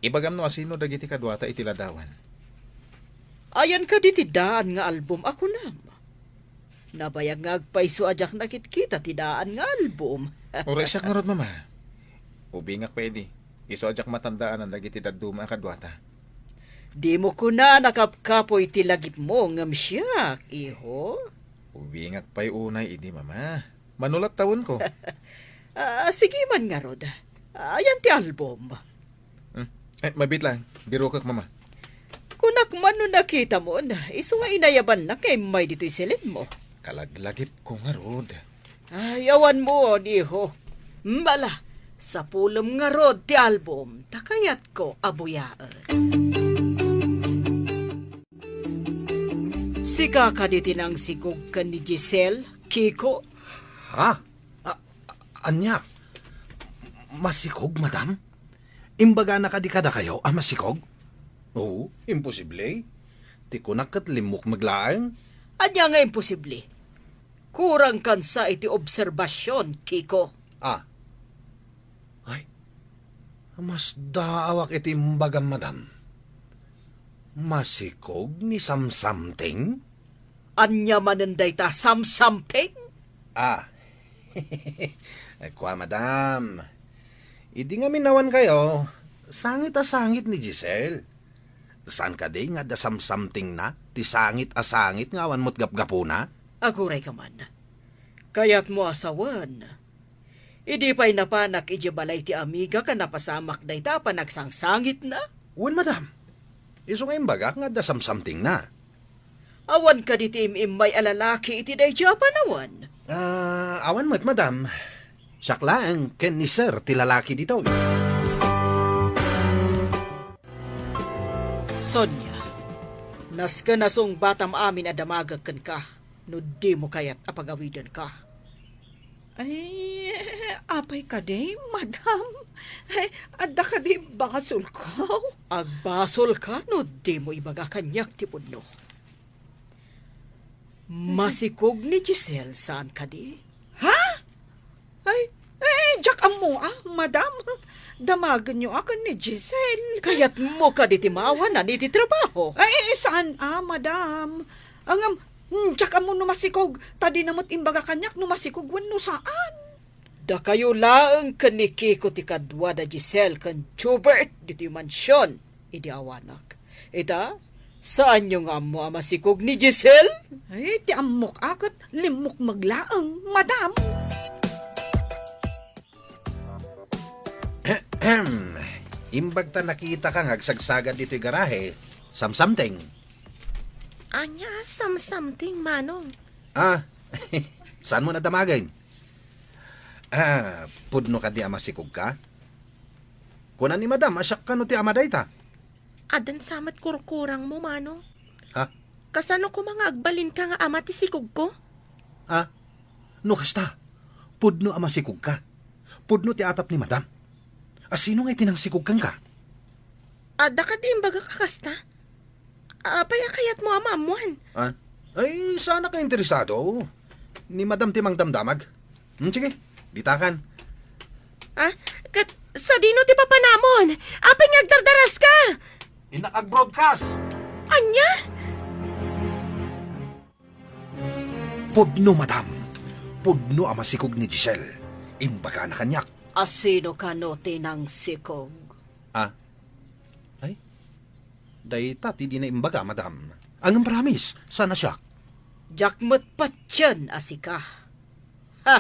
Ibagam no asino dagiti kaduata iti ladawan. Ayan kadi ti daan nga album a kunam? Nabayag nga agpayso a diak nakitkita ti daan nga album. Uray siak ngarud, Mama. Ubingak pay idi. Isu a diak matandaanan dagiti dadduma a kaduata. Dimo kuna a nakapkapoy ti lagipmo ngem siak, iho? Ubingak pay unay idi, Mama. Manulat tawenko. Ah, sige man ngarud. Ayan ti album. Hmm. Eh, mabiit lang. Birokek, Mama. Kunak man no nakitamon, isu nga inayabannak nga immay ditoy silidmo. Kalaglagipko ngarud. Ay, awanmon, iho. Mala, sapulem ngarud ti album, ta kayatko a buyaen. Sika kadi ti nangsikog ken ni Giselle, Kiko? Ha? A-, a-, ania? Masikog, madam? Imbagana kadi kadakayo a masikog? Oo, imposible. Ti kunak ket limmukmeg laeng. Ania nga imposible? Kurangkan sa iti obserbasion, Kiko. Ah. Ay, masdaawak iti imbagam, madam. Masikog ni Samsamting? Ania manen dayta, Samsamting? Ah. Kua, madam. Idi ngamin awan kayo, sangit a sangit ni Giselle. Saan kadi nga adda samsamtingna ti sangit a sangit nga awan met gapgapuna? Aguray ka man. Kayatmo a sawen, Idi pay napanak idiay balay ti amigak a napasamak dayta a panagsangsangitna? Wen, madam. Isu nga imbagak nga adda samsamtingna. Awan kadi ti im-immay a lalaki iti daydiay a panawen? Ah, awan met, madam. Siak laeng ken ni Sir ti lalaki ditoy. Sonia, nasken a sungbatam amin a damagek kenka no dimo kayat a pagawidenka. Ay, apay kadi, madam? Ay, adda kadi basolko? Agbasolka no dimo ibaga kaniak ti pudno. Masikog ni Giselle, saan kadi? Ha? Ay, ay, diak ammo, ah, madam. Damagenyo a ken ni Giselle. Kayatmo kadi ti maawanan iti trabaho? Ay, saan, ah, madam. Ngem, hmm, diak ammo no masikog, ta dina met imbaga kaniak no masikog wenno saan. Dakayo laeng ken ni Kiko ti kadua da Giselle ken Jubert ditoy mansion idi awanak. Ita, saanyo nga ammo a masikog ni Giselle? Ay, ti ammok a ket limmukmeg laeng, madam. Ahem. Imbag ta nakitaka nga agsagsagad ditoy garahe, samsamteng. Ania a samsamteng, Manong? Ah, saanmo a damagen? Ah, pudno kadi a masikogka? Kuna ni Madam a siak kano ti ama dayta. Addan sa met kurkurangmo, Manong. Ha? Kasano koma nga agbalinka nga ama ti sikogko? Ah, no kasta, pudno a masikogka. Pudno ti atap ni Madam. A sino nga iti nangsikog kenka? Adda kadi imbagak a kasta? Apay a kayatmo a maammuan? Ah? Ay, saanak a interesado. Ni Madam ti mangdamdamag. Hmm, sige, ditakan. Ah, ket sadino ti papanamon? Apay nga agdardaraska? Innak ag-broadcast. Ania? Pudno, Madam. Pudno a masikog ni Giselle. Imbagana kaniak. A sino kano ti nangsikog? Ah? Ay? Dayta ti dina imbaga, Madam. Ngem promise, saan a siak. Diak met patien a sika. Ha!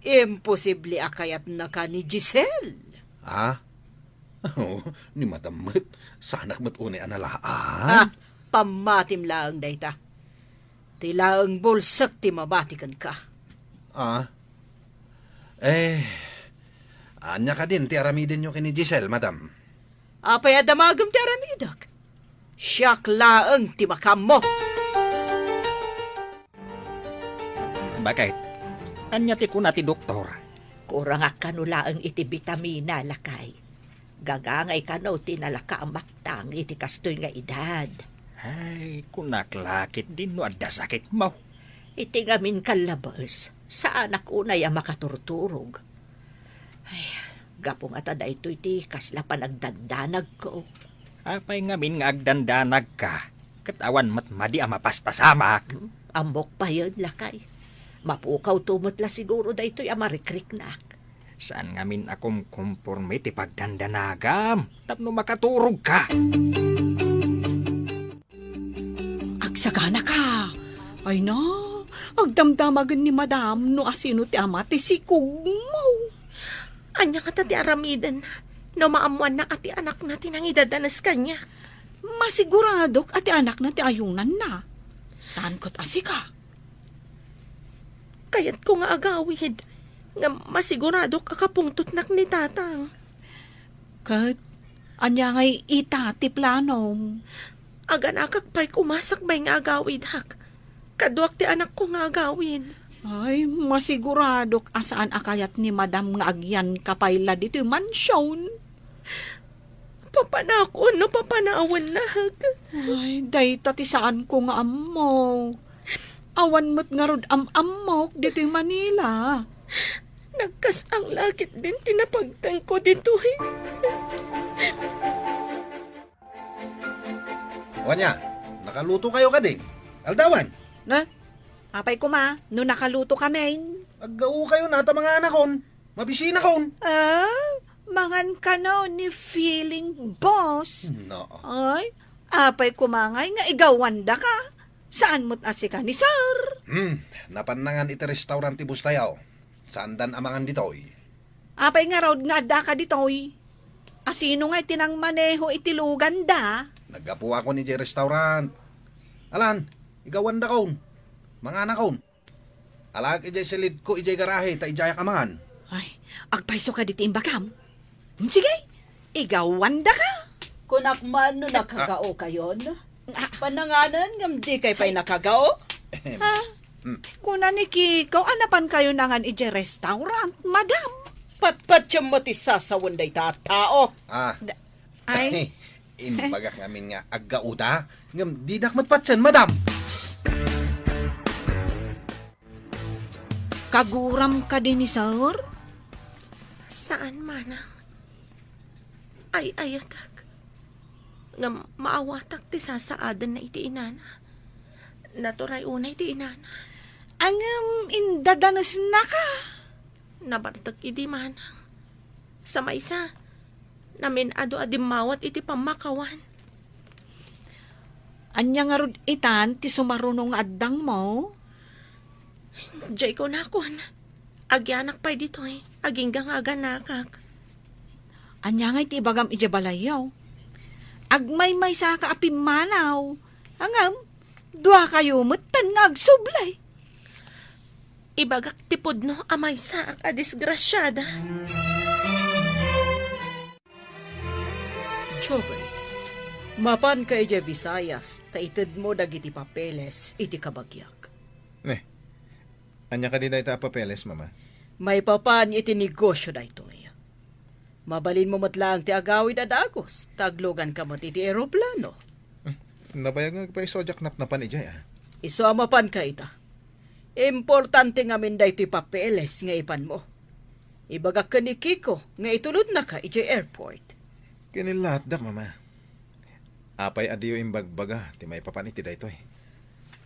Imposible a kayatnaka ni Giselle. Ah? Oh, ni Madam met, saanak met unay a nalaan. Ha! Pammatim laeng dayta. Ti laeng bulsek ti mabati kenka. Ah? Eh, ania kadin ti aramidenyo ken ni Giselle, Madam? Apay a damagem ti aramidek? Siak laeng ti makaammo. Bakit? Ania ti kuna ti doktor? Kurangak kano laeng iti bitamina, lakay. Gagangay kano ti nalaka a maktang iti kastoy nga edad. Ay, kunak la ketdin no adda sakitmo. Iti ngamin kallabes, saanak unay a makaturturog. Ay, gapu ngata daytoy ti kasla panagdandanagko. Apay ngamin nga agdandanagka, ket awan met madi a mapaspasamak? Hmm, ammok payen, lakay. Mapukawto met la siguro daytoy a marikriknak. Saan ngamin a kumkomporme ti pagdandanagam tapno makaturogka. Agsaganaka. Ay na, agdamdamagen ni Madam no asino ti ama ti sikogmo. Ania ngata ti aramiden no maammoanna a ti anakna ti nangidadanes kaniak? Masiguradok a ti anakna ti ayunanna. Saan ket a sika? Kayatko nga agawid, ngem masiguradok a kapungtotnak ni Tatang. Ket ania ngay ita ti planom? Aganakak pay koma sakbay nga agawidak. Kaduak ti anakko nga agawid. Ay, masiguradok a saan a kayat ni Madam nga agyanka pay la ditoy mansion. Papanakon no papanawennak. Ay, dayta ti saanko nga ammo. Awan met ngarud am-ammok ditoy Manila. Nagkas-ang la ketdin ti napagtengko ditoy. Wen aya, nakalutokayo kadi? Aldawan? Na? Apay koma, no nakalutokamin? Aggaokayon a ta manganakon. Mabisinakon. Ah, mangan kano ni feeling boss. No. Ay, apay koma ngay nga igawandaka? Saan met a sika ni Sir? Hmm, napan nangan iti restaurant ti boss tayo. Saandan a mangan ditoy. Apay ngarud nga addaka ditoy? Asino nga iti nangmaneho iti luganda? Naggapuakon idiay restaurant. Alan, igawandakon. Manganakon. Alaek idiay silidko idiay garahe ta idiayak a mangan. Ay, agpayso kadi ti imbagam? Sige, igawandaka. Kunak man no nakagao kayon. Ah. Pananganan ngem di kay pay nakagao? Ahem. Ha? Hmm. Kuna ni Kiko a napan kayo nangan idiay restaurant, madam. Patpatiem met ti sasawen dayta a tao. Ah. Da-, ay. Imbagak ngamin nga aggaoda, ngem didak met patien, madam. Kaguram kadi ni sir? Saan, manang. Ay-ayatek. Ngem maawatak ti sasaadenna iti inana. Naturay unay ti inana. Ngem indadanesnaka. Nabartek idi, manang. Sa maysa, namin-adu a dimmawat iti pammakawan. Ania ngarud itan ti sumaruno nga addangmo? Diay kunakon, agianak pay ditoy, agingga nga aganakak. Ania ngay ti ibagam idiay balayyo? Agmaymaysaka a pimmanaw, ngem duakayo metten nga agsubli. Ibagak ti pudno a maysaak a disgrasiada. Jobert, mapanka idiay Visayas ta itedmo dagiti papeles iti kabagiak. Ne, ania kadi dayta a papeles, Mama? Maipapan iti negosio daytoy. Mabalinmo met laeng ti agawid a dagus, ta agluganka met iti eroplano. Hmm, nabayag nga agpayso a diak napnapan idiay, a. Isu a mapanka ita. Importante ngamin daytoy papeles nga ipanmo. Ibagak ken ni Kiko nga itulodnaka idiay airport. Ken ni laatdak, Mama. Apay a diyo imbagbaga ti maipapan iti daytoy?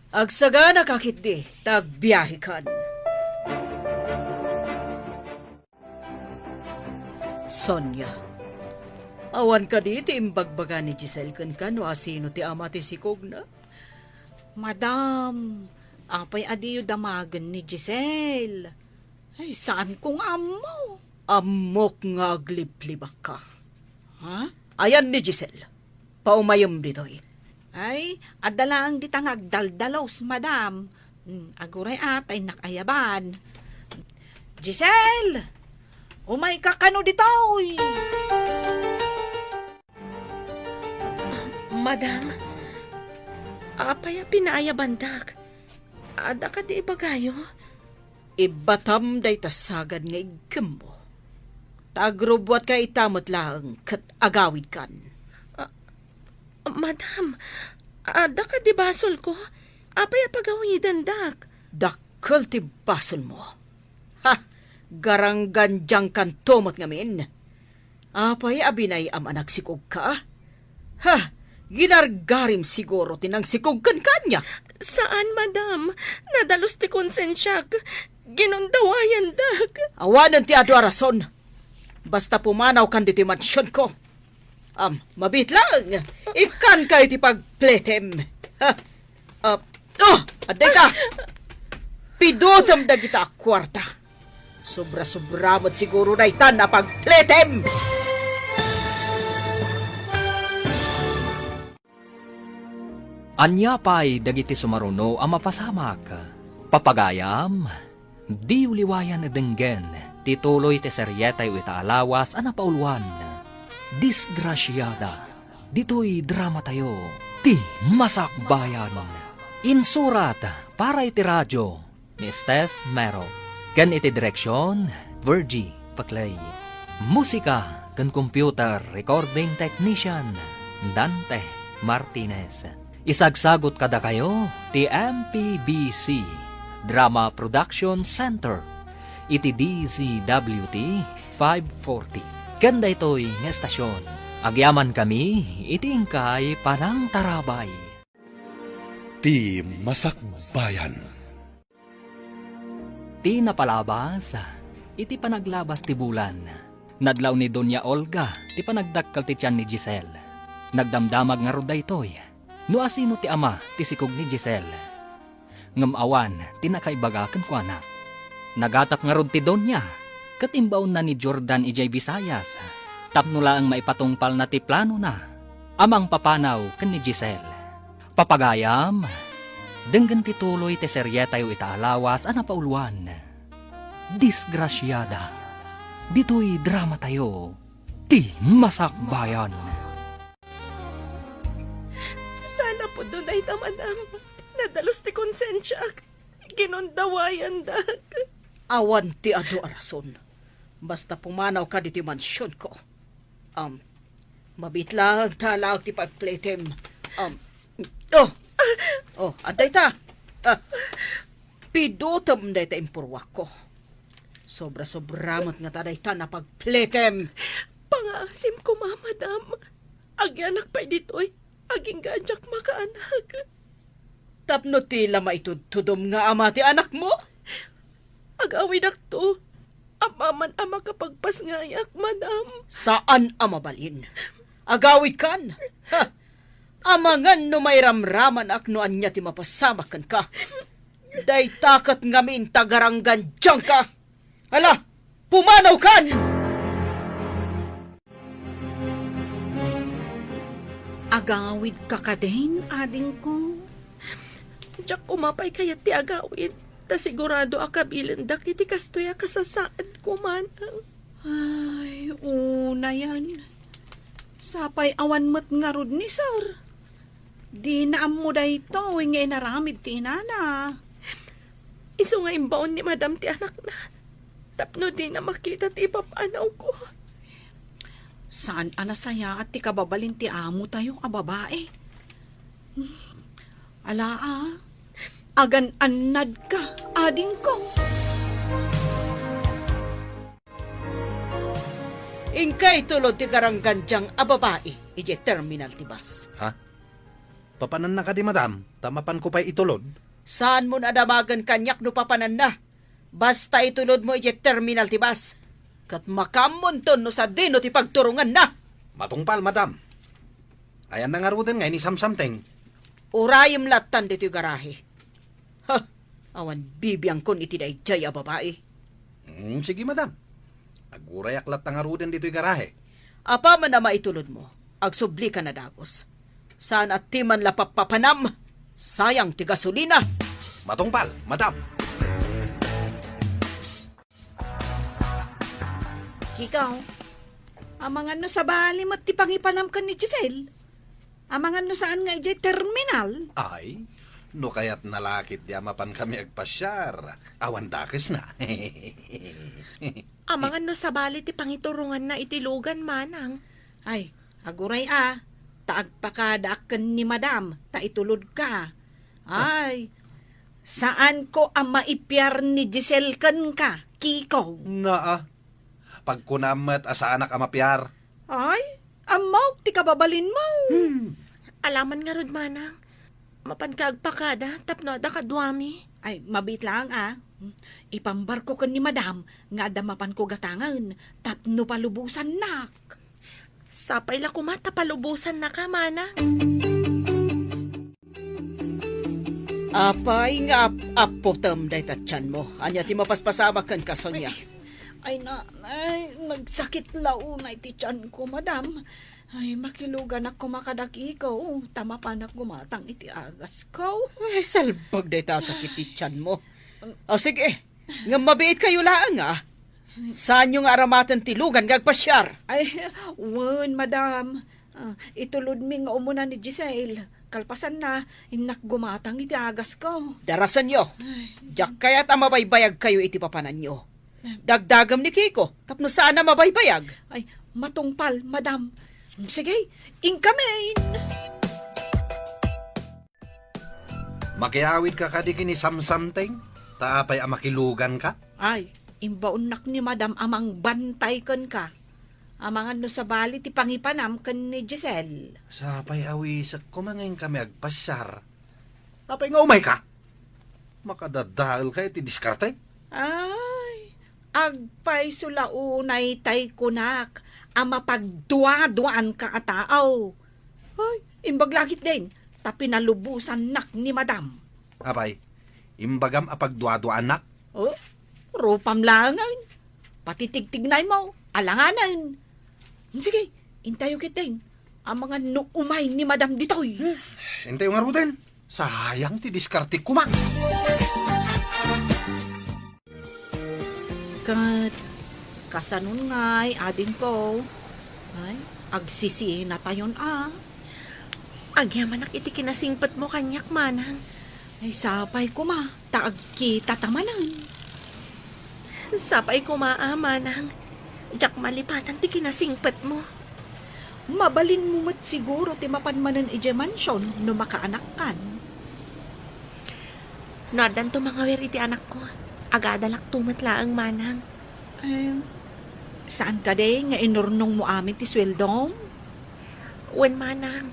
Agsaganaka ketdi, ta agbiahekan. Sonia, awan kadi ti imbagbaga ni Giselle kenka no asino ti ama ti sikogna? Madam, apay a diyo damagen ni Giselle? Ay, saanko nga ammo. Ammok nga agliblibakka. Ha? Ayan ni Giselle. Paumayem ditoy. Ay, adda laeng dita nga agdaldalos, madam. Hmm, aguray a, ta innak ayaban. Giselle! Umayka kano ditoy! Madam, apay a pinaayabandak? Adda kadi ibagayo? Ibbatam dayta sagad nga iggimmo. Ta agrubbuatka ita met laeng ket agawidkan. Ah, madam, adda kadi basolko? Apay a pagawidendak? Dakkel ti basolmo. Ha! Garanggandiangkanto met ngamin. Apay a binay-am a nagsikogka? Ha! Ginargarim siguro ti nangsikog kenka ania? Saan, madam. Nadalus ti konsensiak. Ginundawayandak. Awanen ti adu a rason. Basta pumanawkan ditoy mansionko. Am, mabiit laeng. Ikkanka iti pagpletem. Ha! Ah, oh, adda ka! Pidutem dagita a kuarta. Sobra-sobra met siguro daytan a pagpletem! Ania pay dagiti sumaruno a mapasamak? Papagayam, diyo liwayan a denggen ti tuloy ti serietayo ita a lawas a napauluan, Disgrasiada. Ditoy dramatayo, Ti Masakbayan. Insurat para iti radio ni Steph Mero. Ken iti direksion, Virgie Paclay. Musika ken computer recording technician, Dante Martinez. Isagsagot kadakayo ti M P B C Drama Production Center iti D Z W T five forty. Ken daytoy nga estasion, agyamankami iti inkay panangtarabay. Ti Masakbayan. Ti napalabas iti panaglabas ti bulan, nadlaw ni Doña Olga ti panagdakkel ti tian ni Giselle. Nagdamdamag ngarud daytoy no asino ti ama ti sikog ni Giselle. Ngem awan ti nakaibaga kenkuana. Nagatap ngarud ti Doña Ket imbaonna ni Jordan idiay Visayas tapno laeng maipatungpalna ti planona a mangpapanaw ken ni Giselle. Papagayam, denggen ti tuloy ti serietayo ita a lawas a napauluan, Disgrasiada. Ditoy dramatayo, ti Masakbayan. Sana pudno dayta, manang. Nadalus ti konsensiak. Ginundawayandak. Awan ti adu a rason. Basta pumanawka ditoy mansionko. Um, mabiit laeng ta alaek ti pagpletem. Um, oh! Oh, adda ita. Ah, pidutem dayta impurwakko. Sobra-sobra met ngata dayta a pagpletem. Pangaasim koma, madam. Agianak pay ditoy. Agingga a diak makaanak. Tapno ti la maitudtudom nga ama ti anakmo? Agawidakto. Apaman a makapagpasngayak, madam. Saan a mabalin. Agawidkan. Ha! Amangan no mairamramanak no ania ti mapasamak kenka. Dayta ket ngamin ti agaranggandiangka. Ala, pumanawkan! Agawidka kadin, adingko? Diak koma pay kayat ti agawid, ta sigurado a kabilendak iti kastoy a kasasaadko, manang. Ay, unayan. Sapay awan met ngarud ni Sir. Dina ammo daytoy nga inaramid ti inana. Isu nga imbaon ni Madam ti anakna tapno dina makita ti ipapanawko. Saan a nasayaat ti kababalin ti amotayo a babae. Ala a, agan-annadka, adingko. Inka itulod ti garanggandiang a babae idiay terminal ti bus. Ha? Papananna kadi, madam, ta mapanko pay itulod? Saanmon a damagen kaniak no papananna. Basta itulodmo idiay terminal ti bus. Ket makaammonton no sadino ti pagturonganna. Matungpal, madam. Ayanna ngaruden nga inisamsamteng. Urayem lattan ditoy garahe. Ha! Awan bibiangkon iti daydiay a babae. Mm, sige, madam. Agurayak latta ngaruden ditoy garahe. Apaman a maitulodmo, agsublika na dagus. Saan a ti man la pappapanam, sayang ti gasolina. Matungpal, madam. Kikaw, amangan no sabali met ti pangipanam ken ni Giselle? Amangan no saan nga idiay terminal? Ay, no kayatna la ketdi a mapankami agpasiar, awan dakesna. Amangan no sabali ti pangituronganna iti lugan, manang. Ay, aguray a, ta agpakadaak ken ni Madam, ta itulodka. Ay, saanko a maipiar ni Giselle kenka, Kiko. Naa, pagkunam met a saanak a mapiar. Ay, ammok ti kababalinmo. Hmm. Alaman ngarud, manang. Mapanka agpakada tapno adda kaduami. Ay, mabiit laeng a. Ipambarko ken ni Madam nga adda mapanko gatangen tapno palubosannak. Sapay la koma ta palubosannaka, manang. Apay nga ap-apputem dayta tianmo? Ania ti mapaspasamak kenka, Sonia? Ay, ay, nanay, nagsakit la unay ti tianko, madam. Ay, makiluganak koma kadakiko, ta mapanak gumatang iti agasko. Ay, salbag dayta a sakit ti tianmo. Ah, sige, ngem mabiitkayo laeng, a. Saanyo nga aramaten ti lugan nga agpasiar? Ay, wen, madam. Ah, itulodmi nga umuna ni Giselle. Kalpasanna, innak gumatang iti agasko. Darasenyo. Ay. Diak kayat a mabaybayagkayo iti papananyo. Dagdagem ni Kiko, tapno saan a mabaybayag. Ay, matungpal, madam. Sige, inkami. Makiawidka kadi ken ni Samsamteng, ta apay a makiluganka? Ay, imbaonnak ni Madam a mangbantay kenka. Amangan no sabali ti pangipanam ken ni Giselle. Sapay awisek koma nga inkami agpasiar. Apay nga umayka? Makadadaelka iti diskarte? Ay, agpayso la unay tay kunak a mapagduaduaanka a tao. Ay, imbag la ketdin, ta pinalubosannak ni Madam. Apay, imbagam a pagduaduaannak? Oh, rupam laengen. Pati tigtignaymo, alanganen. Sige, intayo ketdin. Amangan no umay ni Madam ditoy. Hmm, intayo ngaruden. Sayang ti diskarte koma. Ket, kasanon ngay, adingko? Ay, agsisinatayon a. Agyamanak iti kinasingpetmo kaniak, manang. Ay, sapay koma, ta agkitata manen. Sapay koma a, manang. Diak malipatan ti kinasingpetmo. Mabalinmo met siguro ti mapan manen idiay mansion no makaanakkan. No addanto mangawir iti anakko, agadalakto met laeng, manang. Em, saan kadi nga inurnongmo amin ti sueldom? Wen, manang.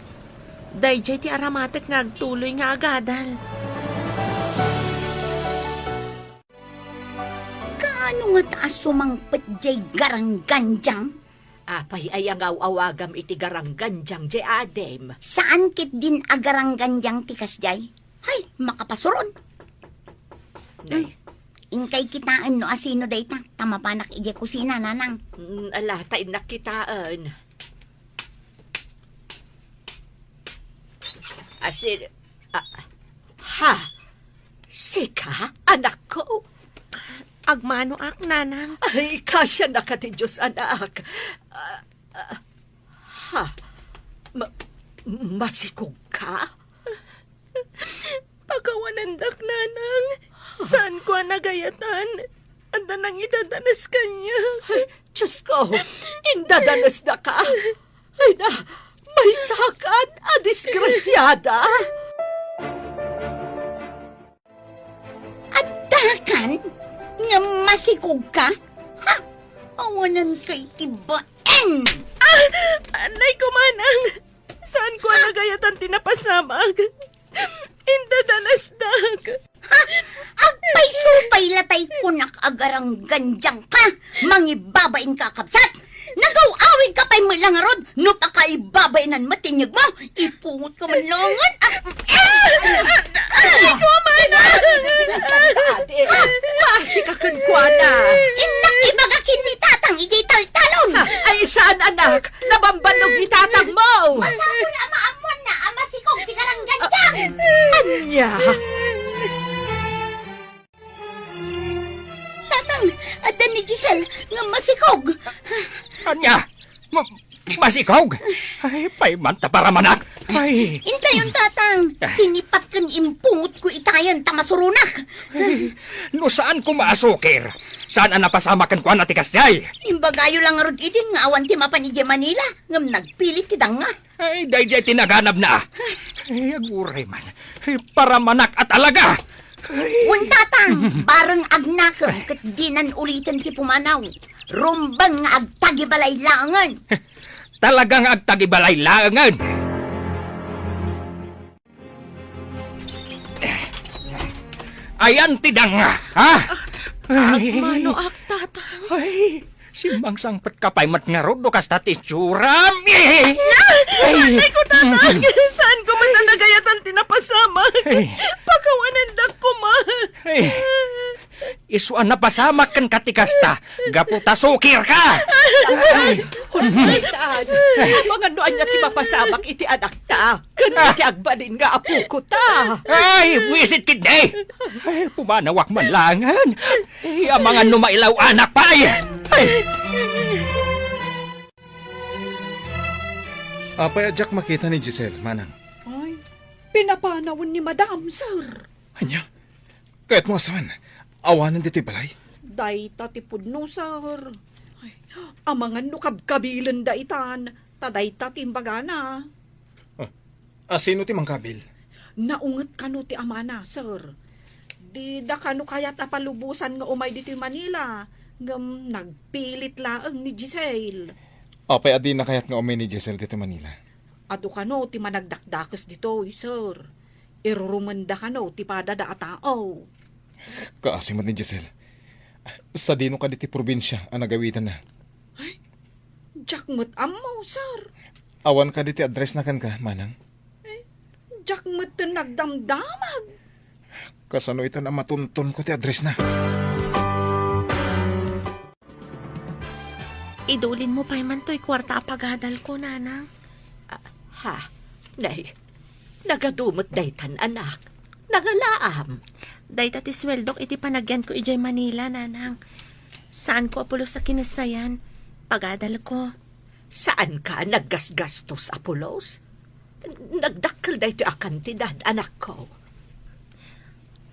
Daydiay ti aramatek nga agtuloy nga agadal. Kaano ngata a sumangpet diay garanggandiang? Apay aya nga aw-awagam iti garanggandiang diay adim? Saan ketdin a garanggandiang ti kasdiay? Hay, makapasuron. Nay. Hmm. Inkay kitaen no asino dayta, ta mapanak idiay kusina, nanang. Mm, ala, ta innak kitaen. Asin, ah, ha? Sika, anakko? Agmanoak, nanang. Ay, kasianaka ti Dios, anak. Ah, ah, ha? Ma-, masikog ka? Pakawanendak, nanang. Saanko a nagayatan. Adda nangidadanes kaniak. Ay, Diyos ko, indadanesdaka. Ay na, maysakan a disgrasiada. Addakan nga masikog ka? Ha? Awanan kay ti baeng! Ah! Anay ko, manang! Saanko a nagayatan ti napasamak? Indadanesdak. Ha? Agpaysupay latay kunak a garanggandiang ka! Mangibabain ka, kabsat! Nagaw-awig ka pay met la ngarud no pakaibabaenan met ti inyegmo! Ipungot ka man laengen! Ah! Ah! Ay, kumana! Basta adi. Basi ka kenkuana. Innak ibaga ken ni tatang idiay taltalon. Ay, saan, anak? Nabambannog ni tatangmo. Masapul a maammuanna a masikog ti garanggandiang. Ania? Tatang, adda ni Giselle nga masikog. Ania? Ma-, masikog? Ay, pay man ta paramanak. Ay. Intayon, tatang. Sinipat ken impungot ko itayan ta masuronak. Ay, no saan ko maasukir, saan a napasamak kenkuana ti kasdiay. Imbagayo la ngarud idin nga awan ti mapan idiay Manila, ngem nagpilit ti danga. Ay, daydiay ti naganabna. Ay, aguray man. Ay, paramanak a talaga. Ay. Wen, tatang, bareng agnakem ket dinan uliten ti pumanaw. Rumbeng nga agtagibalay laengen. Talaga nga agtagibalay laengen. Ayan ti danga, ha? Ay. Agmanoak, tatang. Ay, simmangsangpet ka pay met ngarud no kasta ti itsuram. Eh! Ay! Ay, ko, tatang! Saanko met a nagayatan ti napasamak? Ay. Pakawanendak koma. Ay. Isu a napasamak kenka ti kasta, gapu ta sukir ka. Ay, hospital. Amangan no ania ti mapasamak iti anakta ken iti agbalin nga apokota. Ay, buisit ketdi. Ay, pumanawak man laengen. Ay, amangan no mailaw-anak pay. Ay. Apay a diak makita ni Giselle, manang? Ay, pinapanawen ni Madam, sir. Ania? Kayatmo a saan? Awanen ditoy balay? Dayta ti pudno, sir. Ay, amangan no kabkabilenda itan, ta dayta ti imbagana. Ah, asino ti mangkabil? Naunget kano ti amana, sir. Dida kano kayat a palubosan nga umay ditoy Manila, ngem nagpilit laeng ni Giselle. Apay a dina kayat nga umay ni Giselle ditoy Manila? Adu kano ti managdakdakes ditoy, sir. Irurumenda kano ti padada a tao. Kaasi met ni Giselle. Sadino kadi ti probinsia a nagawidanna? Ay, diak met ammo, sir. Awan kadi ti addressna kenka, manang? Ay, diak met nagdamdamag. Kasano itan a matunton ko ti addressna? Idulinmo pay man toy kuarta a pagadalko, nanang. Ah, ha? Nay, nagadu met daytan, anak. Nangalaam. Dayta ti sueldok iti panagyanko idiay Manila, nanang. Saanko a pulos a kinassayan. Pagadalko. Saanka a naggasgastos a pulos? Nagdakkel daytoy a kantidad, anakko.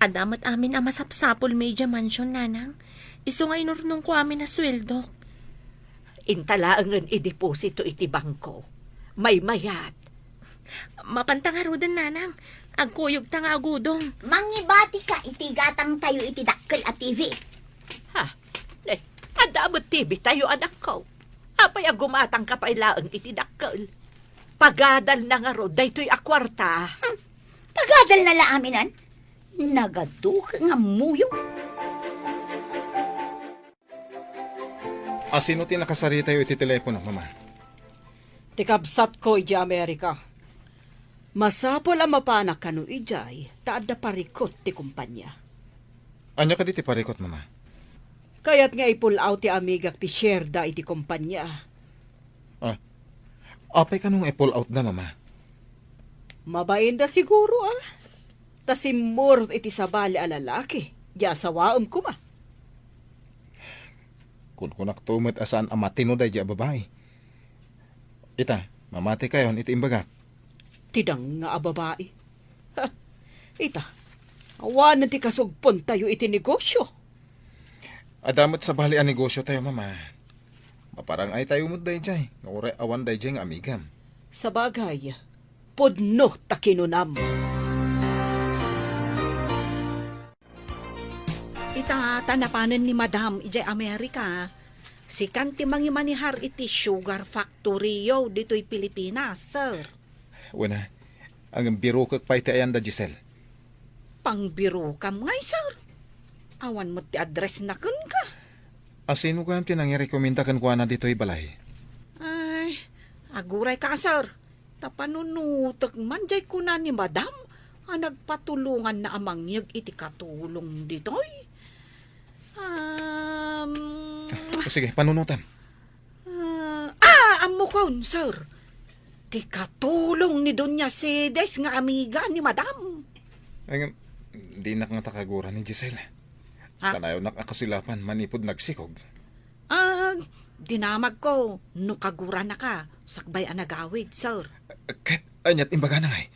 Adda met amin a masapsapulmi idiay mansion, nanang. Isu nga inurnongko amin a sueldok. Inta laengen ideposito iti bangko. Maymayat. Mapanta ngaruden, nanang. Agkuyogta nga agudong. Mangibatika iti gatangtayo iti dakkel a T V. Ha? Ne, adda met T V tayo, anakko. Apay a gumatangka pay laeng iti dakkel? Pagadalna ngarud daytoy a kuarta. Hmm. Pagadalna la aminen? Nagaduka nga muyo. Asino ti nakasaritayo iti telepono, Mama? Ti kabsatko idiay Amerika. Masapul a mapanak kano idiay ta adda parikut ti kompania. Ania kadi ti parikut, Mama? Kayat nga i-pull out ti amigak ti shareda iti kompania. Ah, apay kano nga i-pull out da, Mama? Mabainda siguro, ah. Ta simmurot iti sabali a lalaki, di asawaem koma. Kunkunakto met a saan a matino daydi a babai. Ita, mamatikayon iti imbagak. Ti danga a babai. Ha, ita, awanen ti kasugpontayo iti negosio. Adda met sabali a negosio tayo, Mama. Maparang-ay tayo met daydiay, nga uray awan daydiay nga amigam. Sabagay, pudno ta kinunam. Ita, ta napanen ni Madam idiay Amerika, sikan ti mangimanihar iti sugar factory-yo ditoy Pilipinas, sir. Wen a, ngem birokek pay ti ayan da Giselle. Pangbirokam ngay, sir. Awan met ti address na kenka. Asino gayam ti nangirekomenda kenkuana ditoy balay? Ay, agurayka, sir. Ta panunotek man diay kuna ni Madam a nagpatulonganna a mangyeg iti katulong ditoy. Um, Ah, sige, panunotam. Ah, ah, ammokon, sir. Ti katulong ni Doña Cedes nga amiga ni Madam. Ay, ngem, dinak ngata kagura ni Giselle. Ha? Kanayonnak a kasilapan manipud nagsikog. Ah, dinamagko no kaguranaka sakbay a nagawid, sir. Ket ania ti imbagana ngay?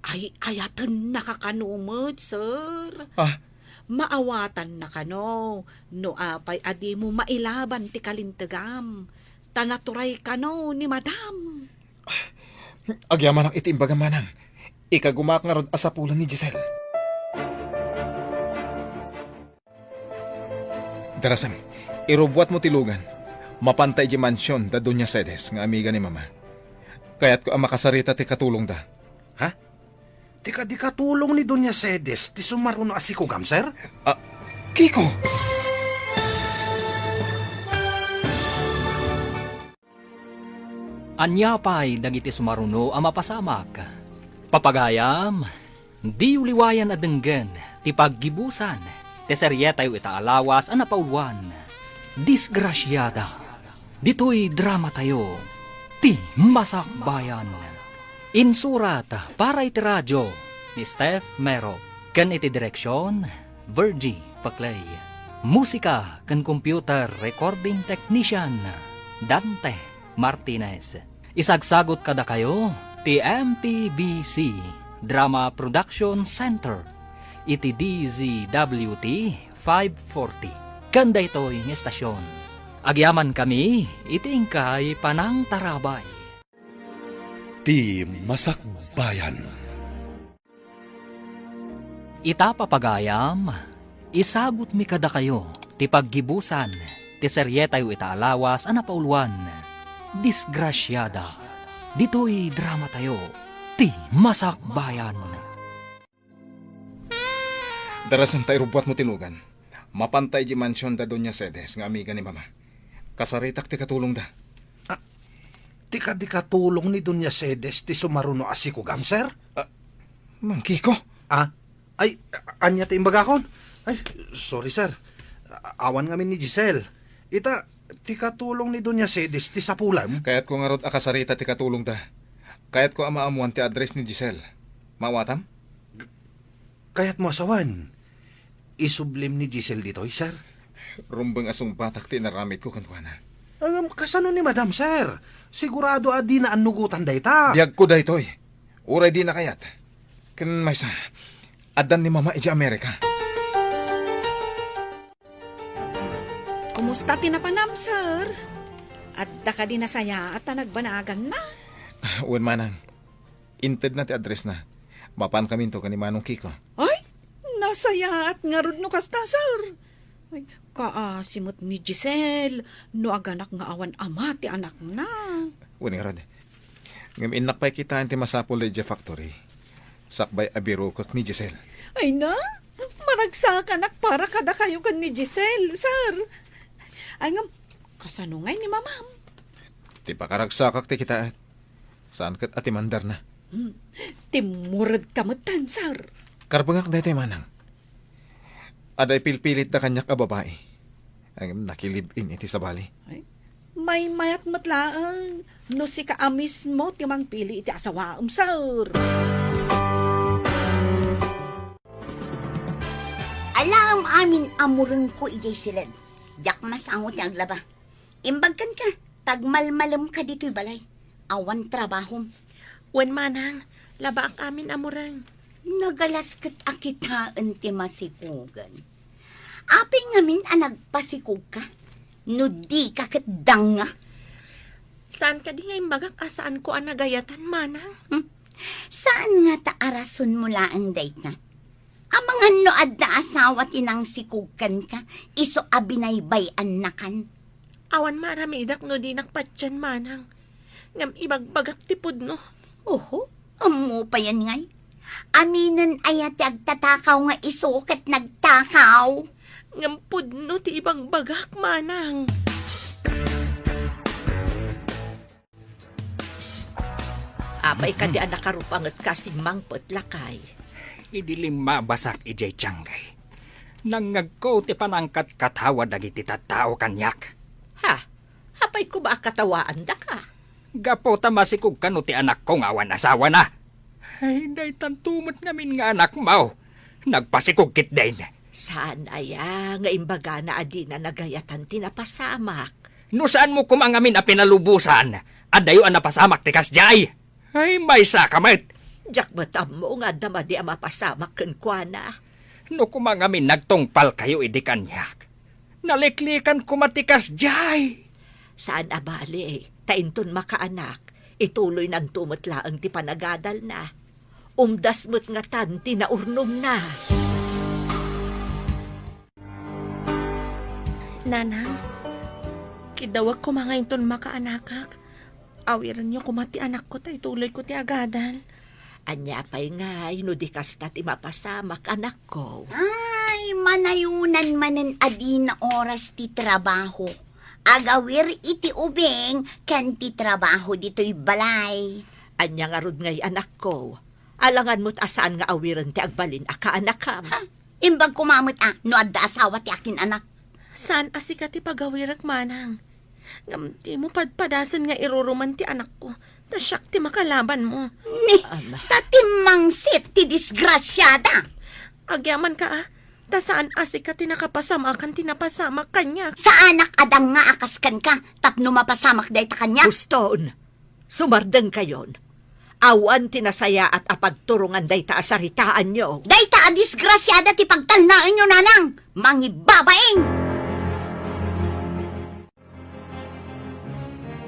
Ay, ayatennaka kano met, sir. Ah? Maawatannaka kano no apay a dimo mailaban ti kalintegam. Ta naturay kano ni Madam. Agyamanak iti imbagam, manang. Ikagumaak ngarud a sapulen ni Giselle. Darasem, irubbuatmo ti lugan. Mapanta idiay mansion da Doña Cedes nga amiga ni Mama. Kayatko a makasarita ti katulongda. Ha? Ti kadi katulong ni Doña Cedes ti sumaruno a sikugam, sir? Ah, Kiko! Ania pay dagiti sumaruno a mapasamak? Papagayam, diyo liwayan a denggen ti paggibusan ti serietayo ita a lawas a napauluan, Disgrasiada. Ditoy dramatayo, Ti Masakbayan. Insurat para iti radio ni Steph Mero, ken iti direksion, Virgie Paclay. Musika ken computer recording technician, Dante Martinez. Isagsagut kadakayo ti M P B C Drama Production Center iti D Z W T five forty ken daytoy nga estasion. Agyamankami iti inkay panangtarabay. Ti Masakbayan. Ita, papagayam, isagutmi kadakayo ti paggibusan ti serietayo ita a lawas a napauluan, Disgrasiada. Ditoy dramatayo, Ti Masakbayan. Darasem ta irubbuatmo ti lugan. Mapanta idiay mansion da Doña Cedes nga amiga ni Mama. Kasaritak ti katulongda. Ah, ti kadi katulong ni Doña Cedes ti sumaruno a sikugam, sir? Ah, Mang Kiko? Ah, ay, a-, ania ti imbagakon? Ay, sorry, sir. A-, awan ngamin ni Giselle. Ita, Ti katulong ni Doña Cedes ti sapulem? Kayatko ngarud a kasarita ti katulongda. Kayatko a maamuan ti address ni Giselle. Maawatam? Kayatmo a sawen, isublim ni Giselle ditoy, sir? Rumbeng a sungbatak ti inaramidko kenkuana. Ngem kasano ni Madam, sir? Sigurado a dina annugotan dayta. Biagko daytoy. Uray dina kayat. Ken maysa, addan ni Mama idiay Amerika. Kumusta ti napanam, sir? Adda kadi nasayaat a nagbanaganna? Ah, wen, manang. Intedna ti addressna. Mapaankaminto ken ni Manong Kiko. Ay, nasayaat ngarud no kasta, sir. Ay, kaasi met ni Giselle no aganak nga awan ama ti anakna. Wen ngarud. Ngem innak pay kitaen ti masapul idiay factory. Sakbay a birukek ni Giselle. Ay na, maragsakanak para kadakayo ken ni Giselle, sir. Ay ngem, kasano ngay ni Mamam? Ti pakaragsakak ti kitaek. Saan ket a timandarna? Hmm, timmuredka metten, sir. Karbengak daytoy, manang. Adda ipilpilitda kaniak a babai. Ngem nakilive-in iti sabali. Ay, maymayat met laeng no sika a mismo ti mangpili iti asawaem, sir. Alaem amin a murengko idiay siled. Diak masango ti aglaba. Imbag kenka, ta agmalmalemka ditoy balay. Awan trabahom. Wen, manang, labaak amin a mureng. Nagalas ket a kitaen ti masikugen. Apay ngamin a nagpasikogka? No dika ket danga. Saan kadi nga imbagak a saanko a nagayatan, manang? Hmm? Saan ngata a rasonmo laeng dayta? Amangan no adda asawa ti nangsikog kenka, isu a binaybay-annakan. Awan maaramidak no dinak patien, manang. Ngem ibagbagak ti pudno. Oho, ammo payen ngay. Aminen aya ti agtatakaw nga isu ket nagtakaw? Ngem pudno ti ibagbagak, manang. Apay kadi a nakarupangetka a simmangpet, lakay? Idi limmabasak idiay tiangay, nangngegko ti panangkatkatawa dagiti tattao kaniak. Ha? Apay koma a katawaandaka? Gapu ta masikog kano ti anakko nga awan asawana. Ay, daytanto met ngamin nga anakmo. Nagpasikog ketdin. Saan aya nga imbagana a dina nagayatan ti napasamak? No saanmo koma ngamin a pinalubosan, adayo a napasamak ti kasdiay. Ay, maysaka met. Diak met ammo nga adda madi a mapasamak kenkuana. No koma ngamin nagtungpalkayo idi kaniak, naliklikan koma ti kasdiay. Saan a bale, ta inton makaanak, ituloynanto met laeng ti panagadalna. Umdas met ngatan ti naurnongna. Nanang, kidawek koma nga inton makaanakak, awirenyo koma ti anakko ta ituloyko ti agadal. Ania pay ngay no di kasta ti mapasamak, anakko? Ay, manayonan manen a dina oras ti trabaho. Agawir iti ubing ken ti trabaho ditoy balay. Ania ngarud ngay, anakko? Alangan met a saan nga awiren ti agbalin a kaanakam. Ha? Imbag koma met a no adda asawa ti akin-anak. Saan a sika ti pagawirek, manang. Ngem dimo padpadasen nga iruruman ti anakko, ta siak ti makalabanmo. Ni, Ama. Ta timmangsit ti disgrasiada. Agyamanka a, ta saan a sika ti nakapasamakan ti napasamak kaniak. Saanak a danga a kas kenka tapno mapasamak dayta kaniak. Huston, sumardengkayon. Awan ti nasayaat a pagturongan dayta a saritaanyo. Dayta a disgrasiada ti pagtalnaenyo, nanang! Mangibabain!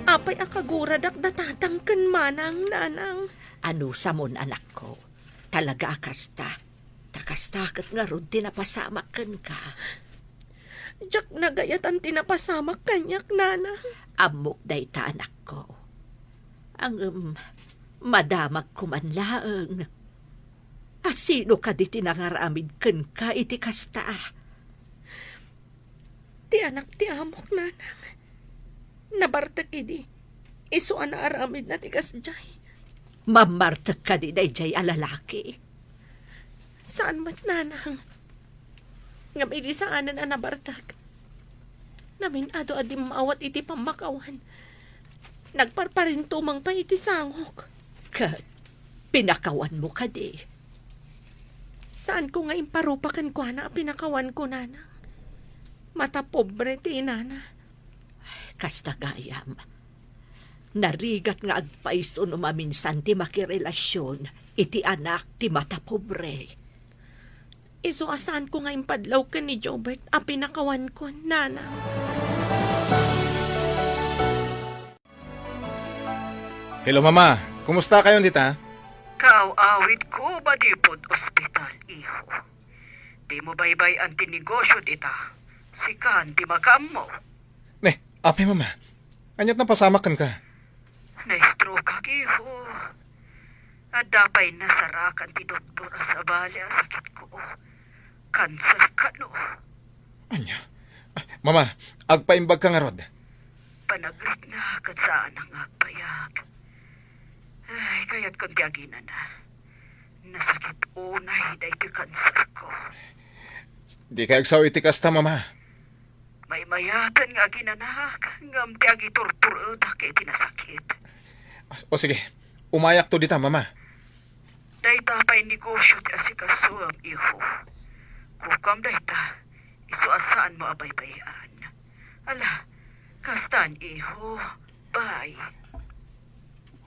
Apay a kaguradak da tatang ken manang, nanang? Anusamon, anakko. Talaga a kasta. Ta kasta ket ngarud ti napasamak kenka. Diak nagayatan ti napasamak kaniak, nanang. Ammok dayta, anakko. Ngem, madamagko man laeng. A sino kadi ti nangaramid kenka iti kasta? Ti anak ti amok, nanang. Nabartek idi. Isu a naaramidna ti kasdiay. Mammartek kadi daydiay a lalaki? Saan met, nanang. Ngem idi saanen a nabartek, Namin-ado a dimmaawat iti pammakawan. Nagparparintumeng pay iti sangok. Ket pinakawanmo kadi? Saanko nga imparupa kenkuana a pinakawanko, nanang. Mata pobre ti inana. Kasta gayam. Narigat nga agpayso no maminsan ti makirelasion iti anak ti mata pobre. Isu a saanko nga impadlaw ken ni Jobert a pinakawanko, nanang. Hello, Mama. Kumusta kayon dita? Kaaw-awidko manipud ospital, iho. Dimo baybay-an ti negosio dita. Sikan ti makaammo. Ne, apay, Mama? Ania't napasamak kenka? Na-stroke-ak, iho. Adda pay nasarakan ti doktor a sabali a sakitko. Kanser kano. Ania? Ah, Mama, agpaimbagka ngarud. Panagritna ket saanak nga agbayag. Ay, kayatkon ti aginana. Nasakit unay daytoy kanserko. Dikay agsao iti kasta, Mama. Maymayatan nga aginanak, ngem ti agiturturedak iti nasakit. O sige, umayakto dita, Mama. Dayta pay negosio ti asikasoem, iho. Kukam dayta, isu a saanmo a baybay-an. Ala, kastan, iho. Bye.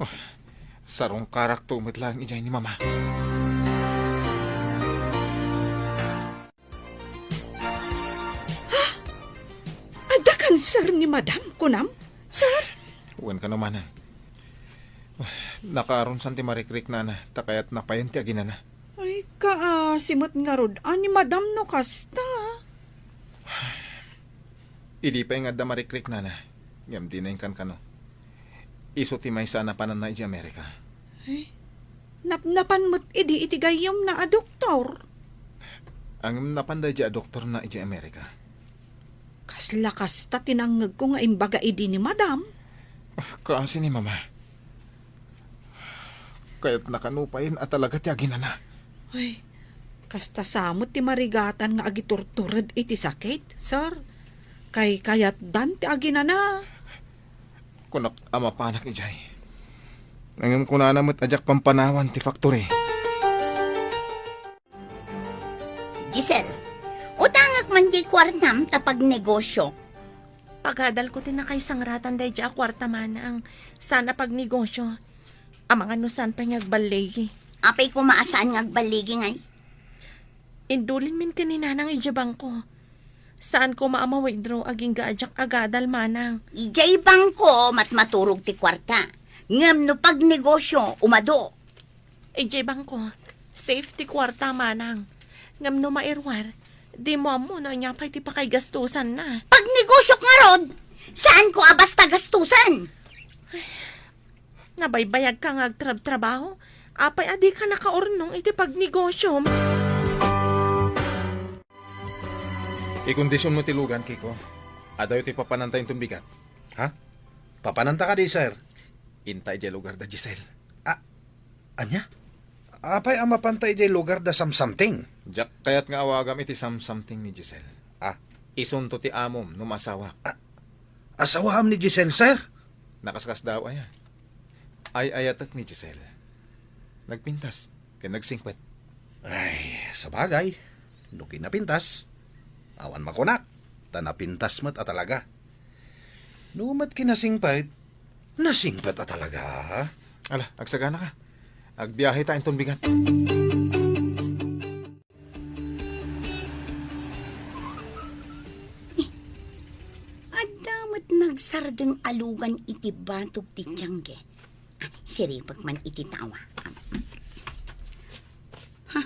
Oh, sarungkarakto met laeng idiay ni Mama. Adda kanser ni Madam, kunam, sir? Wen kano, Manang. Nakaarunsan ti marikriknana, ta kayatna payen ti aginana. Ay, kaasi met ngarud a ni Madam no kasta. Idi pay nga adda marikriknana, ngem dina inkankano. Isu ti maysa a napananna idiay Amerika. Ay, napnapan met idi iti gayyemna a doktor. Ngem napan daydiay a doktorna idiay Amerika. Kasla kasta ti nangngegko nga imbaga idi ni Madam. Ah, kaasi ni Mama. Kayatna kano payen a talaga ti aginana. Ay, kasta sa met ti marigatan nga agiturtured iti sakit, sir. Kay kayatdan ti aginana. Kunak a mapanak idiay. Ngem kunana met a diak pampanawan ti factory. Giselle, utangak man diay kuartam ta pagnegosio. Pagadalko ti nakaisangratan daydiay a kuarta, Manang. Saan a pagnegosio. Amangan no saan pay nga agballigi. Apay koma a saan nga agballigi, ngay? Indulinmin ken ni Nanang idiay bangko. Saan koma a ma-withdraw agingga a diak agadal, Manang. Idiay bangko, matmaturog ti kuarta. Ngem no pagnegosio, umadu. Idiay bangko, safe ti kuarta, Manang. Ngem no mairuar, dimo ammo no ania pay ti pakaigastusanna. Pagnegosiok ngarud, saanko a basta gastusan. Nabaybayagka nga agtrabtrabaho, apay a dika nakaurnong iti pagnegosiom? Ikondisionmo ti lugan, Kiko. Adayo ti papananta inton bigat. Ha? Papananta kadi, sir? Inta idiay lugar da Giselle. Ah, ania? Apay a mapanta idiay lugar da Samsamting? Diak kayat nga awagam iti Samsamting ni Giselle. Ah. Isunto ti amom no maasawak. Ah, asawaam ni Giselle, sir? Nakaskasdaaw aya. Ay-ayatek ni Giselle. Nagpintas ken nagsingpet. Ay, sabagay, no kinapintas, awan makunak, ta napintas met a talaga. No met kinasingpet, nasingpet a talaga. Ala, agsagana ka. Agbiahe ta inton bigat. Adda met nagsardeng a lugan iti batog ti tiangge. Siripek man iti tawa. Ha?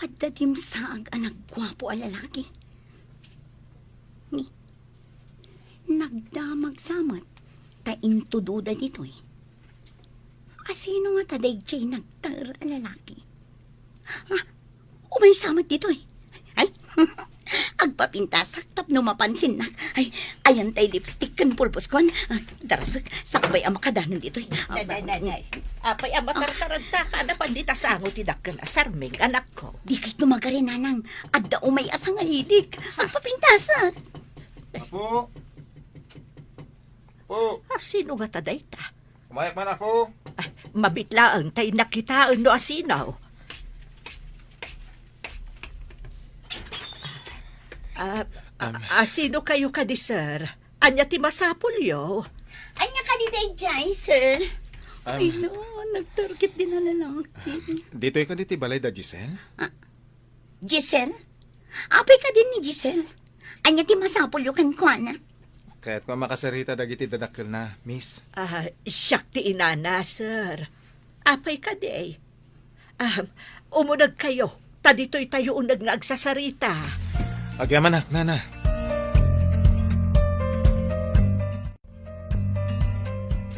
Adda dimsaag a nagguapo a lalaki. Ni, nagdamag sa met ta intudoda ditoy. Asino ngata daydiay nagtaer a lalaki? Ah, umaysa met ditoy. Ay, agpapintasak tapno mapansinnak. Ay, ayan tay lipstick ken pulboskon. Ah, darasek, sakbay a makadanon ditoy. Nay, nay, nay, nay. Apay a matartaradta ka, napan dita sango ti dakkel a sarming, anakko. Dikay tumagari, nanang. Adda umay a sangahilik. Ah. Agpapintasak. Apo! Apo! Ah, sino ngata dayta? Umayak man, Apo! Ah, mabiit laeng ta innak kitaen no asino. Ah, ah, Am. Ah, sino kayo kadi, sir? Ania ti masapulyo? Ania kadi daydiay, sir? Am. Ay, no, nagtarget din na lalaki. Ditoy kadi ti balay da Giselle? Ah, Giselle? Apay kadi ni Giselle? Ania ti masapulyo kenkuana? Kayatko a makasarita dagiti dadakkelna, miss. Ah, siak ti inana, sir. Apay kadi? Ah, umunegkayo, ta ditoytayo uneg nga agsasarita. Agyamanak, nana.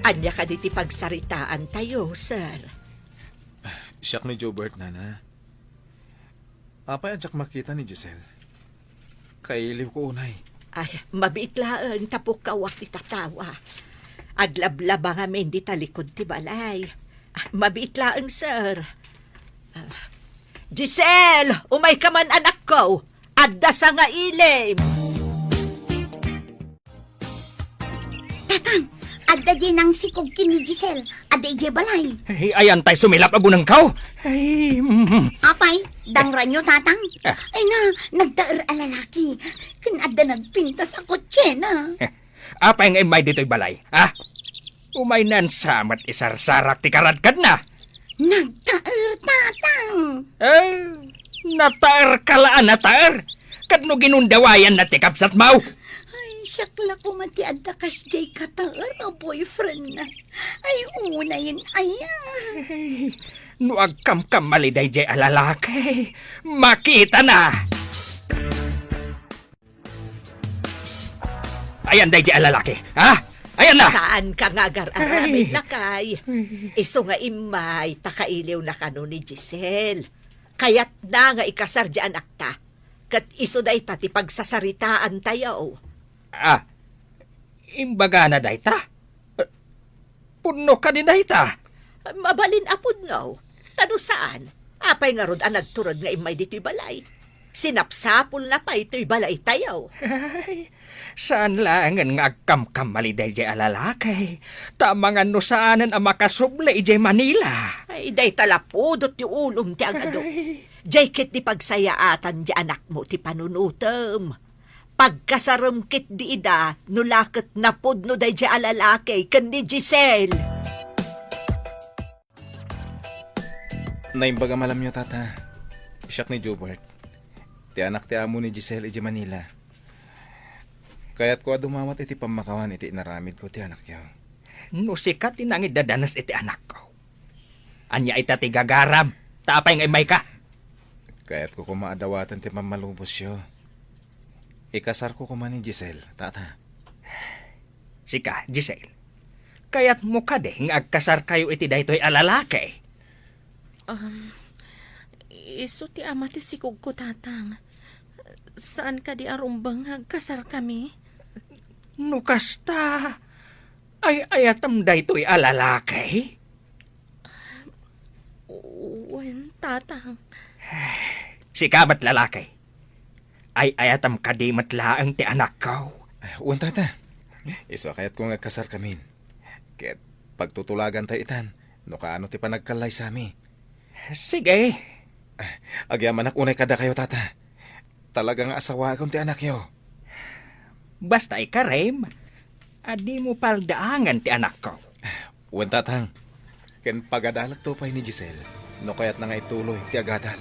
Ania kadi ti pagsaritaantayo, sir? Siak ni Jobert, nana. Apay a diak makita ni Giselle? Kailiwko unay. Ay, mabiit laeng ta pukkawak ti tatawa. Aglablaba ngamin dita likod ti balay. Ah, mabiit laeng, sir. Ah, Giselle, umayka man, anakko. Adda sangailim. Tatang, adda diay nangsikog ken ni Giselle. Adda idiay balay. Ay, ayan tay sumilap a bunengkaw. Ay, mm. Apay, dangranyo, Tatang? Ah. Ay na, nagtaer a lalaki. Ken adda nagpintas a kotsena. Apay nga immay ditoy balay, ha? Umaynan sa met isarsarak ti karadkadna. Nagtaer, Tatang. Eh, nataerka la a nataer. Ket no ginundawayanna ti kabsatmo. Ay, siak la koma ti adda kasdiay kataer a boyfriendna. Ay, unayen aya. Ay, no agkamkamali daydiay a lalaki, makitana. Ayan daydiay a lalaki, ha? Ayanna! Saanka nga agar-aramid, lakay. Ay. Isu nga immay ta kailiwna kano ni Giselle. Kayatna nga ikasar diay anakta. Ket isu dayta ti pagsasaritaantayo. Ah, imbagana dayta? Pudno kadi dayta? Mabalin a pudno. Ta no saan, apay ngarud a nagturod nga immay ditoy balay? Sinapsapulna pay toy balaytayo. Ay, saan laengen nga agkamkamali daydiay a lalaki. Ta amangan no saanen a makasubli idiay Manila. Ay, dayta la pudot ti ulom ti agado. Ay. Diay ket di pagsayaatan di anakmo ti panunutem. Pagkasarem ket di ida, no la ket napudno daydiay a lalaki ken ni Giselle. Naimbag a malamyo, Tata. Siak ni Jobert. Ti anak ti amo ni Giselle iti Manila. Kayatko a dumawat iti pammakawan iti inaramidko ti anakyo. No sika ti nangiddadanes iti anakko, ania ita ti gagaram? Ta apay nga immayka? Kayatko koma a dawaten ti pammalubosyo. Ikasarko koma ni Giselle, Tata. Sika, Giselle, kayatmo kadi nga agkasarkayo iti daytoy a lalaki? Um, isu ti ama ti sikogko, Tatang. Saan kadi a rumbeng nga agkasarkami? No kasta, ay-ayatem daytoy a lalaki? Wen, Tatang. Sika met lalaki. Ay-ayatem kadi met laeng ti anakko? Wen, Tata. Isu a kayatko nga agkasarkamin. Ket pagtutulagantayo itan no kaano ti panagkallaysami. Sige. Agyamanak unay kadakayo, Tata. Talaga nga asawaakon ti anakyo. Basta ikarem a dimo paldaangen ti anakko. Wen, Tatang. Ken pagadalekto pay ni Giselle no kayatna nga ituloy ti agadal.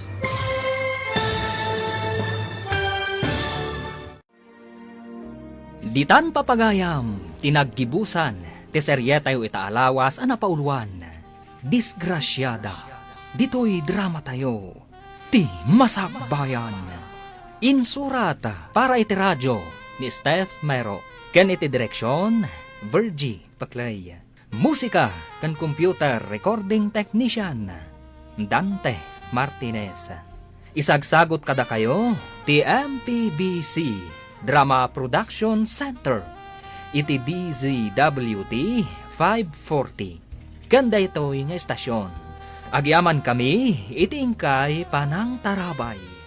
Ditan papagayam ti naggibusan ti serietayo ita a lawas a napauluan, Disgrasiada. Ditoy dramatayo, Ti Masakbayan. Insurat para iti radio ni Steph Mero ken iti direksion, Virgie Paclay. Musika ken computer recording technician, Dante Martinez. Isagsagut kadakayo ti M P B C Drama Production Center iti D Z W T five forty ken daytoy nga estasion. Agyamankami iti inkay panangtarabay.